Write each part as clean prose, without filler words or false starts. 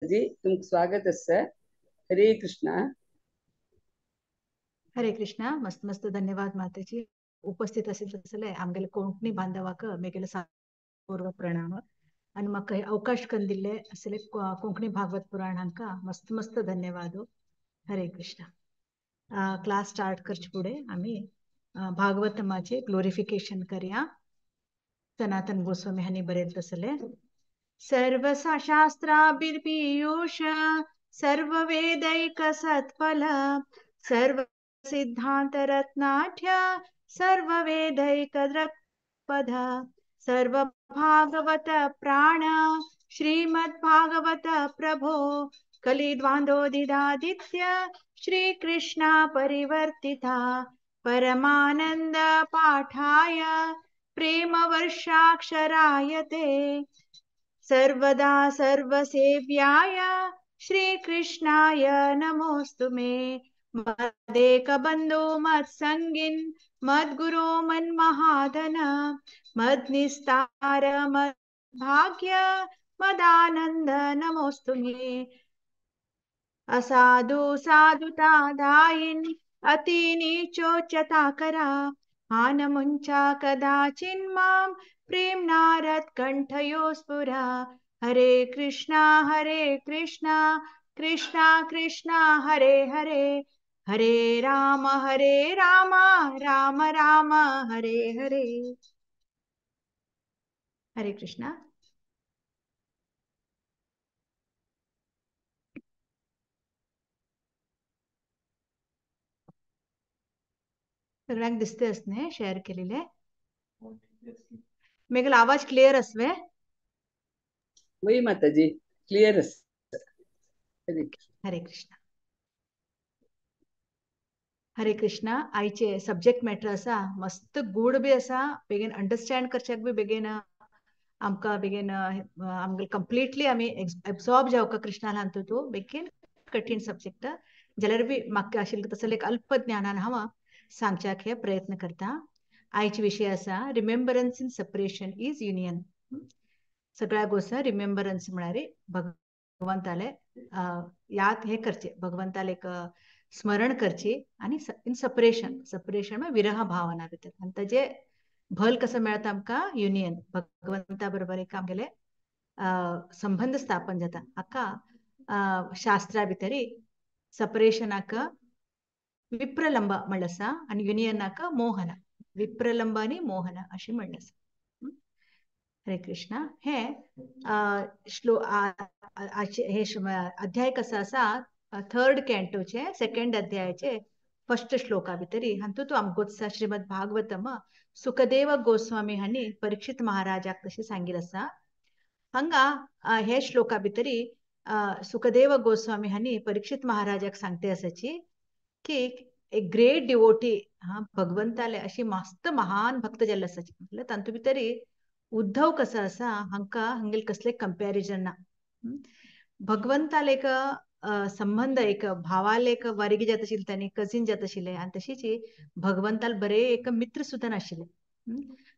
जी, तुमकां स्वागत आसा. हरे कृष्णा. हरे कृष्णा. मस्त मस्त धन्यवाद माताजी. उपस्थित आशिल्ले तसले आमगेले कोंकणी बांधवाक मेगेले पूर्व प्रणाम आनी म्हाका हे अवकाश करून दिल्ले असले कोंकणी भागवत पुराण हांकां मस्त मस्त धन्यवाद. हरे कृष्णा. क्लास स्टार्ट करचे फुडें आमी भागवतमाचे ग्लोरिफिकेशन करया. सनातन गोस्वामी हांणी बरयलें तसले सर्वशास्त्राभिर्पीयूष सर्ववेदैक सत्फल सर्व सिद्धांत रत्नाढ्य सर्ववेदैक द्रक्पद सर्व भागवत प्राण श्रीमद्भागवत प्रभो कलिद्वांदोदिदादित्य श्री कृष्णा परिवर्तिता परमानंद पाठाय प्रेम वर्षाक्षरायते सर्वदा सर्वसेव्याय श्री कृष्णाय नमोस्तु मे. मदेकबन्धो मत्संगिन् मद्गुरो मन्महाधन मद्निस्तार मद्भाग्य मदानंद नमोस्तु मे. असाधु साधुता दायिन् अति नीचोच्चता करा हानमुञ्चा कदाचिन्मां प्रेम नारद कंठयो स्फुरा. हरे कृष्णा कृष्णा कृष्णा हरे हरे हरे राम राम राम हरे हरे. हरे कृष्णा. सगळ्यांक दिसतेच न्ही शेअर केलेले? मेगेलो आवाज क्लियर आसवे? वय माताजी, क्लियर आसा. हरे कृष्णा. हरे कृष्णा. आयचे सब्जेक्ट मॅटर आसा मस्त गूड बी आसा, बेगीन अंडरस्टँड करच्याक बी बेगीन आमकां बेगीन आमगे कंप्लिटली आमी एब्सॉर्ब जावका कृष्णान हातूंत बेगीन कठीण सब्जेक्ट जाल्यार बी म्हाका आशिल्लें तसलें एक अल्प ज्ञानान हांव सांगच्याक हे प्रयत्न करता. आयचे विशय आसा remembrance in separation is union. सगळ्या गोसा रिमेंबरन्स म्हळ्यार भगवंताले याद हे करचे, भगवंताले एक स्मरण करचे आनी इन सपरेशन, सपरेशन म्हळ्यार विरह भावना भितर आनी ताजे भल कसो मेळटा आमकां युनियन, भगवंता बरोबर एक आमगेले संबंद स्थापन जाता. हाका शास्त्रा भितरी सपरेशनाक विप्रलंब म्हणलें आसा आनी युनियनाक मोहन, विप्रलंब आनी मोहन अशें म्हणलें आसा. हरे कृष्णा. हे श्लो हे अध्याय कसो आसा थर्ड कॅन्टोचे सेकंड अध्यायाचे फर्स्ट श्लोका भितरी हातूंत आमकां आसा श्रीमद भागवतम सुखदेव गोस्वामी हांणी परीक्षित महाराजाक तशें सांगिल्लें आसा. हांगा हे श्लोका भितरी सुखदेव गोस्वामी हांणी परीक्षित महाराजाक सांगते आसाची की एक ग्रेट डिवोटी हा भगवंताले अशी मस्त महान भक्त जाल्ले आसाची. म्हटल्यार तातूंत भितरी उद्धव कसो आसा हांकां हांगेले कसलें कंपॅरिजन ना. भगवंताले एक संबंध एक भावाले एक वर्गी जाता आशिल्ले, तांणी कजीन जाता आशिल्ले आनी तशीच भगवंताल बरे एक मित्र सुद्दां नाशिल्ले.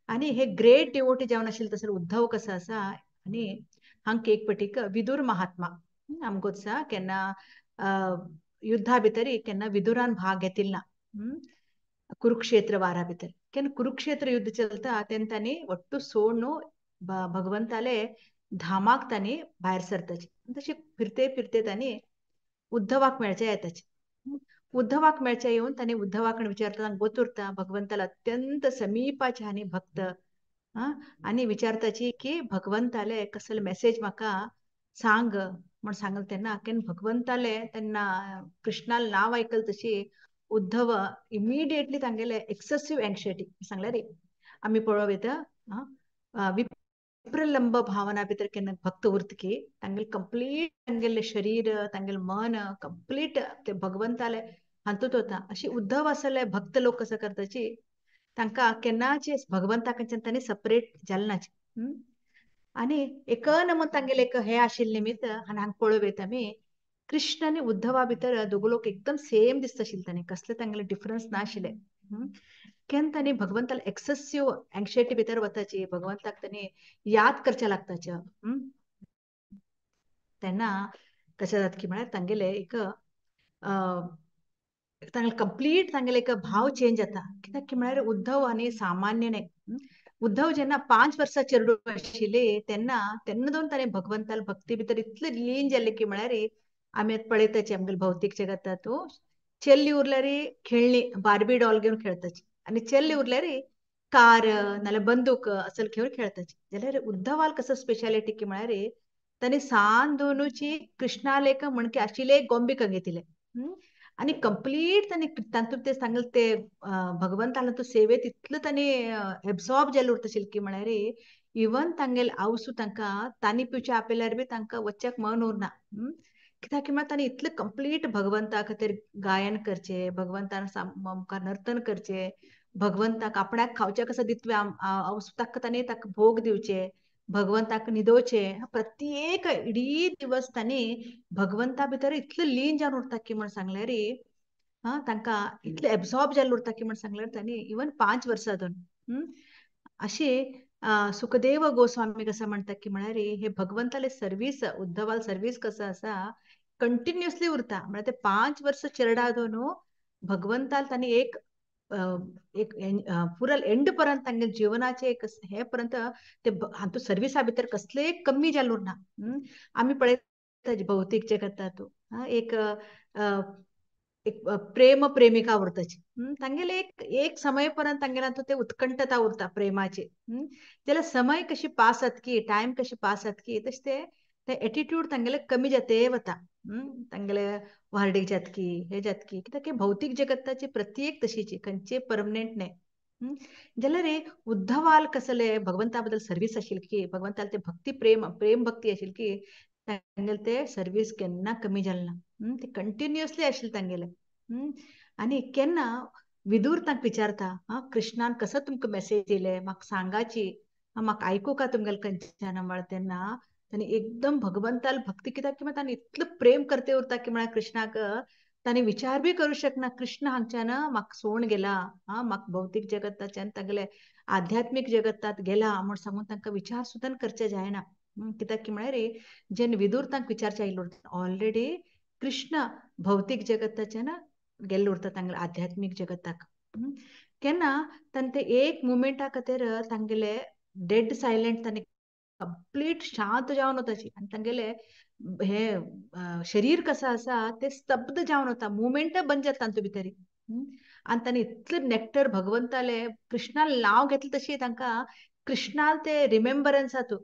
आनी हे ग्रेट डिवोटी जावन आशिल्ले तसो उद्धव कसो आसा आनी हांकां एक पटीक विदुर महात्मा आमकां आसा केन्ना युद्धा भितरी केन्ना विदुरान भाग घेतिल्लो ना कुरुक्षेत्र वारा भितर. केन्ना कुरुक्षेत्र युद्ध चलता तेन्ना तांणी वट्टू सोडून भगवंताले धामाक तांणी भायर सरताचे. तशें फिरते फिरते तांणी उद्धवाक मेळचे येताचे. उद्धवाक मेळचे येवन तांणी उद्धवा कडेन विचारता, गोत उरता भगवंताला अत्यंत समीपाचे आनी भक्त आनी विचारताची की भगवंताले कसले मेसेज म्हाका सांग म्हण सांगले तेन्ना केन्ना भगवंताले तेन्ना कृष्णाले नांव आयकलें तशी उद्धव इमिडिएटली तांगेले एक्सेसिव एंक्सायटी सांगले रे आमी पळोवं येता विप्रलंब भावना भितर केन्ना भक्त उरता की तांगेले कंप्लीट तांगेले शरीर तांगेले मन कंप्लीट ते भगवंताले हातूंत वता. अशी उद्धव आसले भक्त लोक कसो करताची तांकां केन्नाच भगवंता कडच्यान तांणी सपरेट जाले नाचे. आनी एकन म्हूण तांगेले एक हे आशिल्ले निमित्त आनी हांगा पळोवं येता आमी कृष्ण आनी उद्धवा भितर दोगू लोक एकदम सेम दिसता आशिल्ले, तांणी कसले तांगेले डिफरन्स नाशिल्ले. केन्ना तांणी भगवंताले एक्सेसिव एंक्सायटी भितर वताची, भगवंताक तांणी याद करचे लागताचे. तेन्ना कशें जाता की म्हळ्यार तांगेले एक तांगेले कंप्लीट तांगेले एक भाव चेंज जाता. कित्याक की म्हळ्यार उद्धव आनी सामान्य न्हय. उद्धव जेन्ना 5 वर्सां चेडूं आशिल्ले तेन्ना तेन्ना दोन ताणें भगवंताल भक्ती भितर इतले लीन जाल्ले की म्हळ्यार आमी आतां पळयताची आमगेले भौतीक जगतात चेल्ली उरल्यार खेळणी बार्बी डॉल घेवन खेळताची आनी चेल्ली उरल्यार कार नाल्यार बंदूक असं घेवन खेळताची. जाल्यार उद्धवाल कसो स्पेशालिटी की म्हळ्यार ताणें सान दोनूची कृष्णालेक म्हणके आशिल्ले गोंबी कंगेतिले आनी कंप्लीट ताणें तातूंत ते सांगले ते भगवंताला तो सेवेत इतलो ताणें एब्सॉर्ब जाल्ले उरता आशिल्ले की म्हळ्यार इवन तांगेले आवसू तांकां तांणी पिवचे आपल्यार बी तांकां वच्च्याक मन उरना. कित्याक की म्हळ्यार ताणें इतलें कंप्लीट भगवंता खातीर गायन करचें, भगवंतान मुखार नर्तन करचें, भगवंताक आपणाक खावच्या कसो दितवे आवसू ताका ताणें ताका भोग दिवचे, भगवंताक न्हिदोवचे, प्रत्येक इडी दिवस तांणी भगवंता भितर इतले लीन जावन उरता की म्हण सांगल्यार हा तांकां इतले एब्सॉर्ब जाल्ले उरता की म्हण सांगल्यार तांणी इवन 5 वर्सां दोन अशे सुखदेव गोस्वामी कसं म्हणटा की म्हळ्यार हे भगवंताले सर्वीस उद्धवाल सर्वीस कसं आसा कंटिन्युअसली उरता. म्हळ्यार ते 5 वर्स चेरडा दोन भगवंताल तांणी एक एक पुरा एंड पर्यंत तांगे जीवनाचे एक हे पर्यंत ते हातूंत सर्विसा भितर कसले कमी जाल्ले उरना. आमी पळयता भौतीक जगतात एक एक प्रेम प्रेमिका उरताची तांगेले एक एक समय पर्यंत तांगेले ते उत्कंठता उरता प्रेमाची. जाल्यार समय कशी पास जातकी टायम कशी पास जातकी तशें ते एटिट्यूड तांगेले कमी जाते वता. तांगेले व्हार्डीक जातकी हे जातकी कित्याक भौतीक जगताची प्रत्येक तशीची खंयचे परमनंट न्हय. जाल्यार रे उद्धवाल कसले भगवंता बद्दल सर्वीस आशिल्ली की भगवंताल ते भक्ती प्रेम प्रेम भक्ती आशिल्ली की तांगेले ते सर्वीस केन्ना कमी जालें ना. ते कंटिन्युअसली आशिल्ले तांगेले. आनी केन्ना विदूर तांकां विचारता हा कृष्णान कसो तुमकां मेसेज दिले म्हाका सांगाची म्हाका आयकूं का तुमगेले खंयच्यान म्हळ्यार तेन्ना ताणें एकदम भगवंताल भक्ती कित्याक की ताणें इतलो प्रेम करते उरता की म्हळ्यार कृष्णाक ताणें विचार बी करूं शकना कृष्ण हांगच्यान म्हाका सोण गेला हा म्हाका भौतीक जगताच्यान तागेले आध्यात्मीक जगतात गेला म्हूण सांगून तांकां विचार सुद्दां करचे जायना. कित्याक की म्हळ्यार जेन्ना विदूर तांकां विचारचे आयिल्लो उरता ऑलरेडी कृष्ण भौतीक जगताच्यान गेल्लो उरता तांगेले आध्यात्मीक जगताक. केन्ना ताणें ते एक मुमेंटा खातीर तांगेले डेड सायलेंट ताणें कंप्लीट शांत जावन वताची आनी तांगेले हे शरीर कसं आसा ते स्तब्ध जावन वता, मुवमेंट बंद जाता तांतू भितर. आनी ताणें इतले नेक्टर भगवंताले कृष्णाल नांव घेतलें तशी तांकां कृष्णाल ते रिमेंबरन्स जातू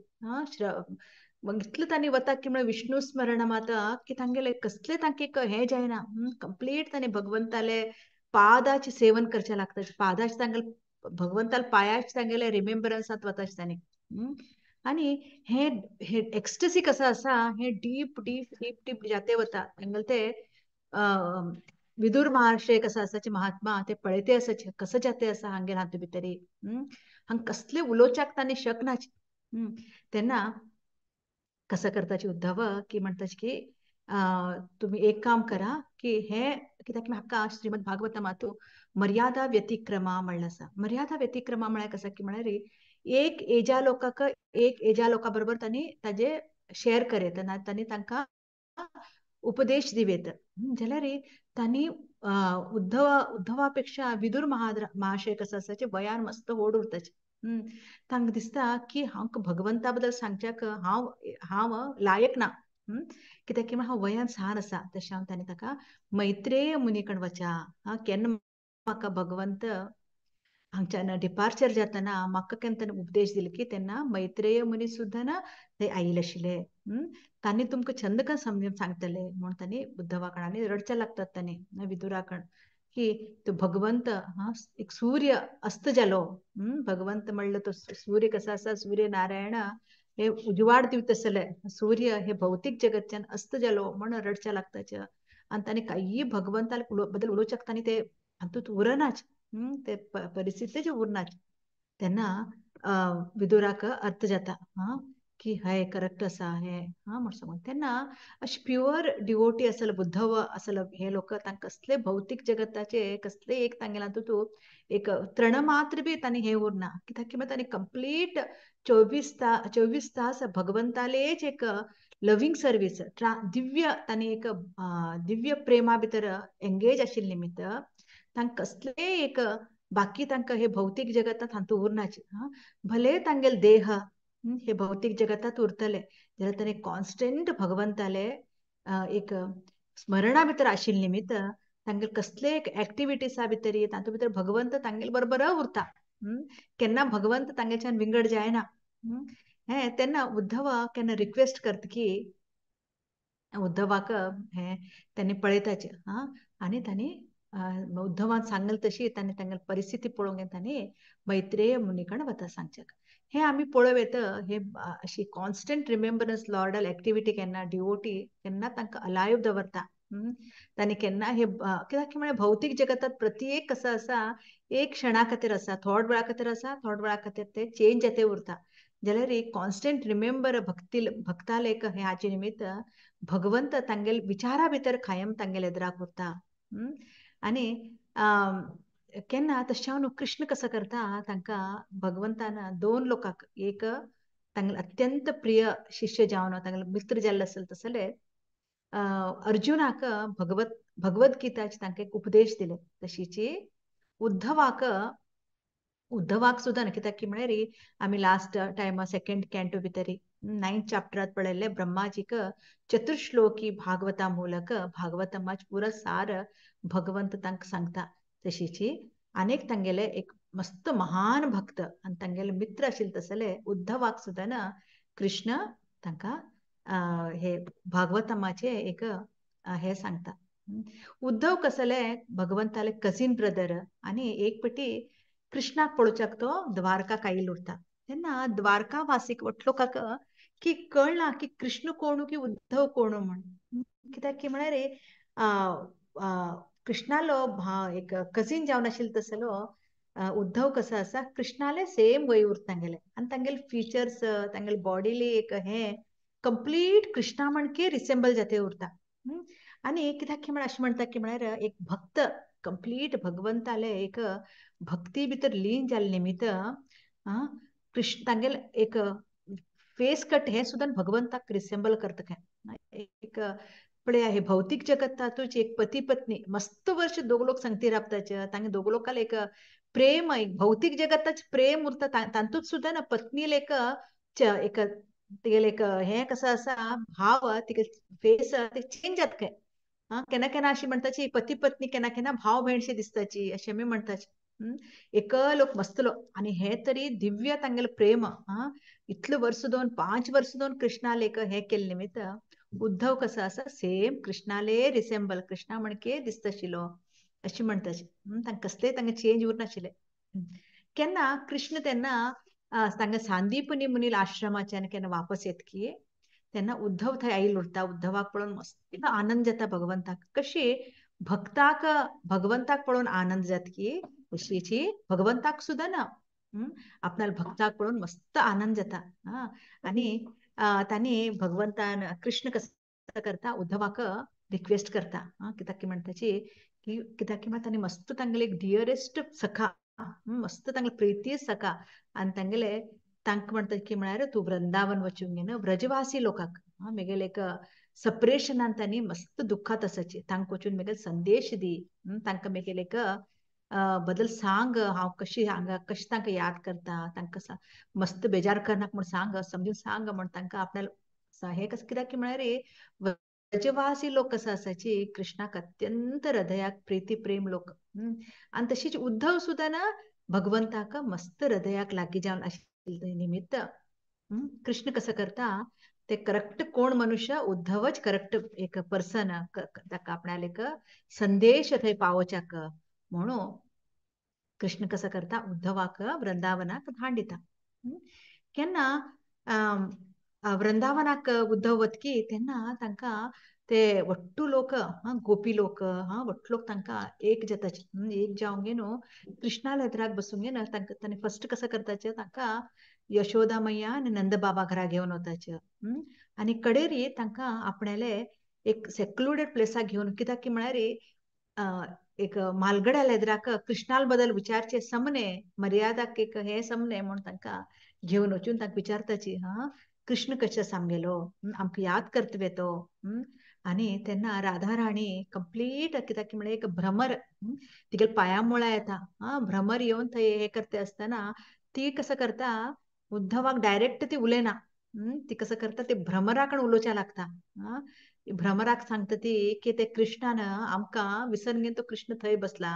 इतलें तांणी वता की म्हळ्यार विष्णु स्मरण माता की तांगेले कसले तांकां हें जायना. कंप्लीट ताणें भगवंताले पादाचे सेवन करचें लागता, पादाचे तांगेले भगवंताले पायाचे तांगेले रिमेंबरन्सांत वता तांणी. आनी हे हे एक्स्टसी कसं आसा हे डीप डीप डीप डीप जाते वता तांगेले ते विदूर महर्षी कसं आसाचे महात्मा ते पळयते आसाचे कसं जाते आसा हांगेर हातूंत भितर हांगा कसले उलोवच्याक तांणी शकनाचे. तेन्ना कसं करताची उद्धव की म्हणटाचे की तुम्ही एक काम करा की हे कित्याक म्हाका श्रीमद भागवतमातू मर्यादा व्यतिक्रमा म्हणलें आसा. मर्यादा व्यतिक्रमा म्हळ्यार कसं की म्हळ्यार एक एजा लोकांक एक एजा लोकां बरोबर तांणी ताजे शेअर करयता ना तांणी तांकां उपदेश दिवेत. जाल्यार तांणी उद्धवा पेक्षा विदूर महाशय कसं आसा वयान मस्त व्हड उरताचे. तांकां दिसता की हांव भगवंता बद्दल सांगच्याक हांव हांव लायक ना कित्याक की हांव वयान सान आसा. तशें हांव ताणें ताका मैत्रेय मुनी कडेन वचा हा केन्ना म्हाका भगवंत हांगच्यान डिपार्चर जातना म्हाका केन्ना ताणें उपदेश दिलो की तेन्ना मैत्रेय मुनी सुद्दां ना ते आयिल्ले आशिल्ले तांणी तुमकां छंद कन समजून सांगतले म्हूण तांणी उद्धवा कण आनी रडचे लागतात तांणी विदुरा कण की तो भगवंत हा एक सूर्य अस्त जालो. भगवंत म्हणलं तो सूर्य कसा आसा सूर्य नारायण हे उजवाड दिवत आसले सूर्य हे भौतीक जगतच्यान अस्त जालो म्हण रडच्या लागताचे आनी तांणी कांय भगवंताल बद्दल उलोवच्याक तांणी ते हातूंत उरनाच ते परिस्थितीचे उरनाच. तेन्ना विदुराक अर्थ जाता हा की हे करेक्ट आसा हे हा म्हण सांगून तेन्ना अशे प्युअर डिवोटी आसले उद्धव आसले हे लोक तांकां कसले भौतीक जगताचे कसले एक तांगेले तूं एक तृणमात्र बी तांणी हे उरना कित्याक की तांणी कंप्लीट 24 तास भगवंतालेच एक लव्हिंग सर्वीस दिव्य तांणी एक दिव्य प्रेमा भितर एंगेज आशिल्ले निमित्त तांकां कसलेय एक बाकी तांकां हे भौतीक जगतात हातूंत उरनाचे. भले तांगेले देह हे भौतीक जगतात उरतले जाल्यार तांणी कॉन्स्टंट भगवंताले एक स्मरणा भितर आशिल्ले निमित्त तांगेले कसले एक एक्टिविटीसा भितर तातूंत भितर भगवंत तांगेले बरोबर उरता. केन्ना भगवंत तांगेच्यान विंगड जायना. हें तेन्ना उद्धव केन्ना रिक्वेस्ट करता की उद्धवाक हें तांणी पळयताचे आनी तांणी उद्धवान सांगल तशी तांणी तांगेली परिस्थिती पळोवंक तांणी मैत्रेय मुनिकण वता सांगच्याक. हे आमी पळोवं येता हे अशी कॉन्स्टंट रिमेंबरन्स लॉर्डल एक्टिविटी केन्ना डिवोटी केन्ना तांकां अलायव दवरता. तांणी केन्ना हे कित्याक म्हळ्यार भौतीक जगतात प्रत्येक कसो आसा एक क्षणा खातीर आसा, थोड वेळा खातीर आसा, थोड वेळा खातीर ते चेंज जाते उरता. जाल्यार एक कॉन्स्टंट रिमेंबर भक्ती भक्ताले एक हे हाचे निमित्त भगवंत तांगेले विचारा भितर कायम तांगेले एदराक उरता. आनी केन्ना तशें न्हू कृष्ण कसो करता तांकां भगवंतान दोन लोकांक एक तांगेले अत्यंत प्रिय शिष्य जावन तांगेले मित्र जाल्ले आसले तसले अर्जुनाक भगवद्गीताचे तांकां एक उपदेश दिले. तशीची उद्धवाक उद्धवाक सुद्दां कित्याक की म्हळ्यार आमी लास्ट टायम सेकंड कॅन्टो भितर 9th चॅप्टरांत पळयल्ले ब्रह्माजीक चतुर्श्लोकी भागवता मूलक भागवतमाच पुरो सार भगवंत तांकां सांगता. तशीची अनेक तांगेले एक मस्त महान भक्त आनी तांगेले मित्र आशिल्ले तसले उद्धवाक सुद्दां ना कृष्ण तांकां हे भागवतमाचे एक हे सांगता. उद्धव कसले भगवंताले कझीन ब्रदर आनी एक पटी कृष्णाक पळोवच्याक तो द्वारका कायल उरता. तेन्ना द्वारका वासीक वटलोकाक की कळना की कृष्ण कोण की उद्धव कोण म्हण. कित्याक की म्हळ्यार कृष्णालो एक कझीन जावन आशिल्लो तसलो उद्धव कसो आसा कृष्णाले सेम वय उरता तांगेले आनी तांगेले फिचर्स तांगेले बॉडीले एक हे कंप्लीट कृष्णा म्हणके रिसेंबल जाते उरता. आनी कित्याक की म्हळ्यार अशें म्हणटा की म्हळ्यार एक भक्त कंप्लीट भगवंताले एक भक्ती भितर लीन जाल्ले निमित्त कृष्ण तांगेले एक फेस कट हे सुद्दां भगवंताक रिसेंबल करता काय. एक पळया हे भौतीक जगतातूच एक पती पत्नी मस्त वर्ष दोग लोक संगती राबताचे तांगे दोग लोकांक एक प्रेम एक भौतीक जगताच प्रेम उरता तातूंत सुद्दां ना पत्नीले एक एक तिगेले एक हे कसो आसा भाव तिगे फेस ते चेंज जाता काय. केन्ना केन्ना अशी म्हणटाची पती पत्नी केन्ना केन्ना भाव भयणशी दिसताची अशें आमी म्हणटाची. एक लोक मस्त लोक आनी हे तरी दिव्य तांगेले प्रेम इतले वर्स दोन 5 वर्स दोन कृष्णाले एक हे केल्ले निमित्त उद्धव कसो आसा सेम कृष्णाले रिसेंबल कृष्णा म्हणके दिसताशिल्लो अशें म्हणटाची. तांकां कसलेय तांकां चेंज उरनाशिल्ले. केन्ना कृष्ण तेन्ना तांकां सांदीपनी मुनील आश्रमाच्यान केन्ना वापस येतकी तेन्ना उद्धव थंय आयल उरता. उद्धवाक पळोवन मस्त आनंद जाता भगवंताक. कशी भक्ताक भगवंताक पळोवन आनंद जातकी तशीची भगवंताक सुद्दां ना आपणाल्या भक्ताक पळोवन मस्त आनंद जाता. आनी तांणी भगवंतान कृष्ण कसो करता उद्धवाक रिक्वेस्ट करता कित्याक की म्हणटाची की कित्याक की तांणी मस्त तांगेले एक डियरेस्ट सखा मस्त तांगेले प्रिती सखा आनी तांगेले तांकां म्हणटा की म्हळ्यार तूं वृंदावन वचूंक घेवन व्रजवासी लोकांक मेगेले एक सपरेशनान तांणी मस्त दुख्खात आसाची तांकां वचून मेगेले संदेश दी तांकां मेगेले एक बदल सांग हांव कशी हांगा कशें तांकां याद करता तांकां मस्त बेजार करनाक म्हूण सांग समजून सांग म्हण तांकां आपल्याला हे कसं कित्याक की म्हळ्यार व्रजवासी लोक कसो आसाची कृष्णाक अत्यंत हृदयाक प्रिती प्रेम लोक. आनी तशीच उद्धव सुद्दां ना भगवंताक मस्त हृदयाक लागीं जावन आशिल्ले निमित्त कृष्ण कसो करता ते करेक्ट कोण मनुष्य उद्धवच करेक्ट एक पर्सन ताका आपणाले एक संदेश थंय पावोवच्याक म्हणून कृष्ण कसो करता उद्धवाक वृंदावनाक धाड दिता. केन्ना वृंदावनाक उद्धव वतकी तेन्ना तांकां ते वट्टू लोक गोपी लोक वट्टू लोक तांकां एक जाताचे एक जावंक न्हू कृष्णाल्या एदराक बसूंक घेवन तांकां तांणी फर्स्ट कसो करताचे तांकां यशोदा मैया आनी नंदबाबा घरा घेवन वताचे आनी कडेरी तांकां आपणाले एक सेक्लुडेड प्लेसाक घेवन कित्याक की म्हळ्यार एक मालगड्या एदराक कृष्णाल बदल विचारचे समने मर्यादाक एक हे समने म्हूण तांकां घेवन वचून तांकां विचारताची कृष्ण कशें आसा आमगेलो, आमकां याद करतवे तो. आनी तेन्ना राधा राणी कंप्लीट कित्याक म्हळ्यार एक भ्रमर तिगेल्या पांया मुळा येता. भ्रमर येवन थंय हे करता आसतना ती कसं करता, उद्धवाक डायरेक्ट ती उलयना, ती कसं करता ते भ्रमराकण उलोवच्या लागता. भ्रमराक सांगता ती की ते कृष्णान आमकां विसरून घेवन तो कृष्ण थंय बसला,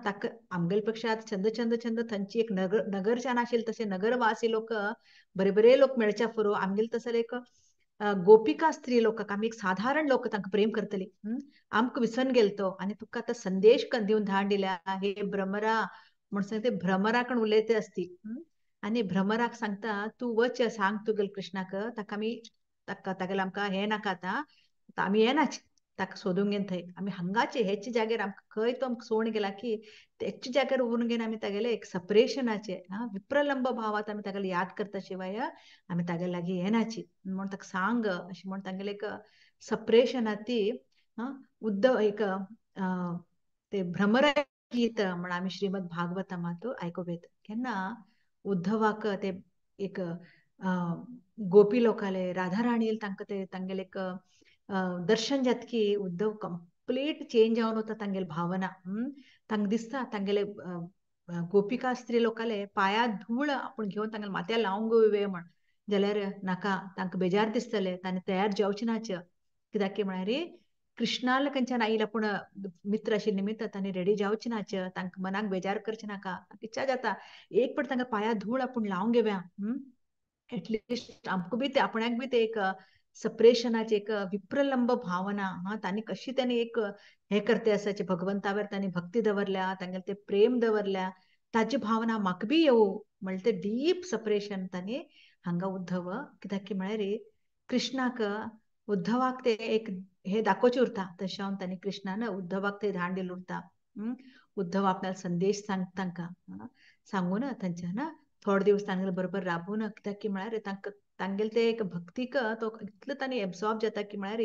ताका आमगेले पेक्षा छंद छंद छंद थंयची एक नगर नगरच्यान आशिल्ले तशे नगरवासी लोक बरे बरे लोक मेळच्या फुरो आमगेले तसले एक गोपिका स्त्री लोकांक आमी एक साधारण लोक तांकां प्रेम करतली, आमकां विसरून गेल तो आनी तुका आतां संदेश दिवन धाड दिल्या हे भ्रमरा म्हण सांगता. ते भ्रमराकण उलयते आसती आनी भ्रमराक सांगता तूं वच सांग तुगेले कृष्णाक ताका आमी ताका तागेले आमकां हें नाका आतां आमी येनाच ताका सोदूंक घेवन थंय आमी हांगाचे हेच जाग्यार आमकां खंय तो आमकां सोण गेला की तेच जाग्यार उरून घेवन आमी तागेले एक सपरेशनाचे विप्रलंब भावात आमी तागेले याद करता शिवाय आमी तागेले लागीं येनाची म्हण ताका सांग अशें म्हण तागेले एक सपरेशनात ती उद्धव एक ते भ्रमर गीत म्हण आमी श्रीमद भागवतमांत आयकूंक केन्ना उद्धवाक ते एक गोपी लोकाले राधा राणी तांकां ते तांगेले एक दर्शन जातकी उद्धव कंप्लीट चेंज जावन वता तांगेले भावना. तांकां दिसता तांगेले गोपिका स्त्री लोकाले पांया धूळ आपूण घेवन तांगेले माथ्या लावंक वे म्हण जाल्यार नाका तांकां बेजार दिसतले, तांणी तयार जावचे नाच कित्याक की म्हळ्यार कृष्णाल खंयच्यान आयिल्ले पूण मित्र आशिल्ले निमित्त तांणी रेडी जावचे नाच, तांकां मनाक बेजार करचे नाका, इच्छा जाता एक पट तांकां पांया धूळ आपूण लावंक घेवया, एटलिस्ट आमकां बी ते आपणाक बी ते एक सपरेशनाचे एक विप्रलंब भावना तांणी कशी तांणी एक हे करते आसाचे भगवंतावर तांणी भक्ती दवरल्या, तांगेले ते प्रेम दवरल्या, ताची भावना म्हाका बी येवं म्हणल्यार ते डीप सपरेशन तांणी हांगा उद्धव कित्याक की म्हळ्यार कृष्णाक उद्धवाक ते एक हे दाखोवचें उरता तशें हांव तांणी कृष्णान उद्धवाक ते धाड दिलें उरता. उद्धव आपणाक संदेश सांगता तांकां सांगून थंयच्यान थोडे दिवस तांगेले बरोबर राबून कित्याक की म्हळ्यार तांकां तांगेले ते एक भक्तीक तो इतलो तांणी एब्सॉर्ब जाता की म्हळ्यार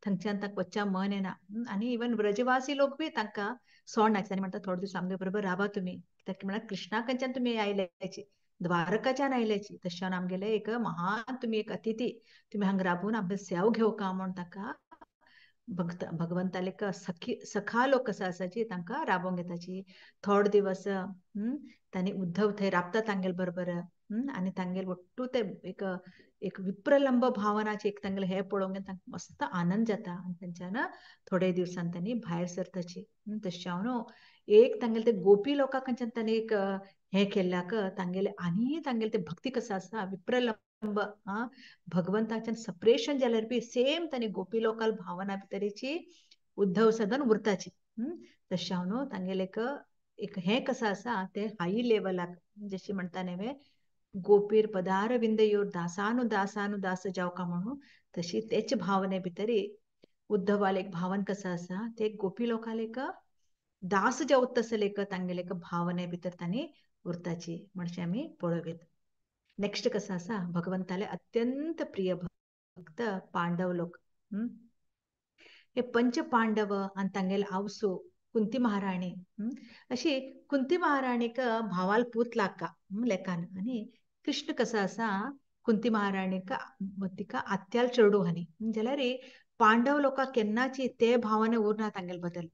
थंयच्यान तांकां वच्च्या मन येना. आनी इवन व्रजवासी लोक बी तांकां सोड नाच आनी म्हणटा थोडे दीस आमगे बरोबर रावा तुमी कित्याक की म्हळ्यार कृष्णा खंयच्यान तुमी आयल्याची द्वारकाच्यान आयल्याची तशें आमगेले एक महान तुमी एक अतिथी तुमी हांगा राबून आमगे सेव घेवका म्हण ताका भक्त भगवंताले सखी सखा लोक कसो आसाची तांकां राबोवंक घेताची. थोडे दिवस तांणी उद्धव थंय राबता तांगेले बरोबर आनी तांगेले ಒಟ್ಟು ते एक एक विप्रलंब भावनाचे एक तांगेले हे पळोवंक तांकां मस्त आनंद जाता आनी तेंच्यान थोडे दिवसान तांणी भायर सरताची. तशें हांव न्हू एक तांगेले ते गोपी लोकां खंयच्यान तांणी एक हे केल्ल्याक तांगेले आनी तांगेले ते भक्ती कसो आसा विप्रलंब भगवंताच्यान सपरेशन जाल्यार बी सेम तांणी गोपी लोकाल भावना भितरीची उद्धव सदन उरताची. तशें हांव न्हू तांगेले एक एक हें कसो आसा ते हाय लेवलाक जशी म्हणटा न्ही गोपीर पदार विंदयोर दासानु दासानु दास जावका म्हणून तशी तेच भावने भितरी उद्धवाले एक भावन कसो आसा ते गोपी लोकाले एक दास जावत तसले एक तांगेले एक भावने भितर तांणी उरताची म्हणजे आमी पळोवयेत. नेक्स्ट कसो आसा भगवंताले अत्यंत प्रिय भक्त पांडव लोक. हे पंच पांडव आनी तांगेले आवसो कुंती महाराणी अशी कुंती महाराणीक भावाल पूत लागका लेखान आनी कृष्ण कसो आसा कुंती महाराणीक तिका आत्याल चेडू हानी जाल्यार पांडव लोकांक केन्नाची ते भावना उरना तांगेले बद्दल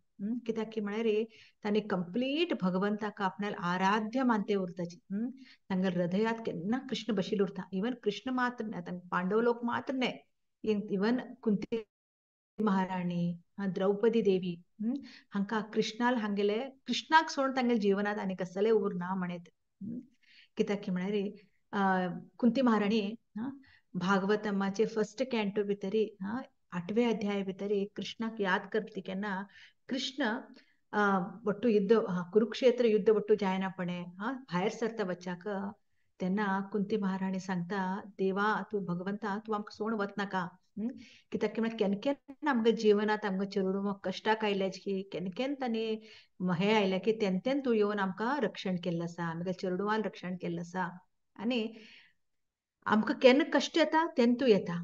कित्याक की म्हळ्यार तांणी कंप्लीट भगवंताक आपणाल आराध्य मानते उरताची. तांगेले हृदयात केन्ना कृष्ण बशिल्लो उरता. इवन कृष्ण मात्र न्हय पांडव लोक मात्र न्हय इवन कुंती महाराणी द्रौपदी देवी हांकां कृष्णाल हांगेले कृष्णाक सोडून तांगेले जिवनांत आनी कसलें उरना म्हणत. कित्याक की म्हळ्यार कुंती महाराणी भागवतमाचे फर्स्ट कॅन्टो भितरी आठवे अध्याय भितरी कृष्णाक याद करती केन्ना कृष्ण ಒಟ್ಟು युद्ध कुरुक्षेत्र युद्ध ಒಟ್ಟು जायनापणे भायर सरता वच्चाक तेन्ना कुंती महाराणी सांगता देवा तूं भगवंता तूं आमकां सोड वतनाका कित्याक की म्हळ्यार केन्ना केन्ना आमकां जिवनांत आमकां चेडूं कश्टाक आयल्याच की केन्ना केन्ना तांणी हें आयलें की तेन्ना तेन्ना तूं येवन आमकां रक्षण केल्लें आसा, आमगे चेडवान रक्षण केल्लें आसा आनी आमकां केन्ना कश्ट येता तेन्ना तूं येता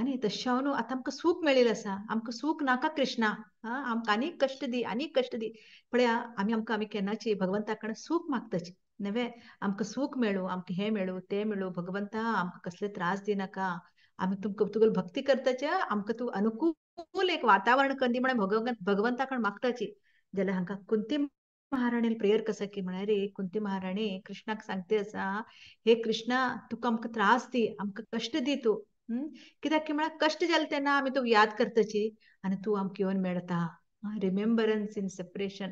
आनी तशें न्हू आतां आमकां सूख मेळिल्लें आसा, आमकां सूख नाका कृष्णा, आमकां आनीक कश्ट दी आनीक कश्ट दी. पळया आमी आमकां आमी केन्नाची भगवंता कडेन सूख मागताची नव्हे आमकां सूख मेळूं, आमकां हें मेळूं तें मेळूं, भगवंता आमकां कसले त्रास दिनाका, आमी तुमकां तुगेली भक्ती करताचे, आमकां तूं अनुकूल एक वातावरण कर दी म्हणून भगवंता कडेन मागताची. जाल्यार हांकां कुंती महाराणी प्रेयर कसं की म्हळ्यार रे कुंती महाराणी कृष्णाक सांगते आसा, हे कृष्णा तुका आमकां त्रास दी, आमकां कश्ट दी तूं, कित्याक की म्हळ्यार कश्ट जाले तेन्ना आमी तुका याद करताची आनी तूं आमकां येवन मेळटा. Remembrance in separation,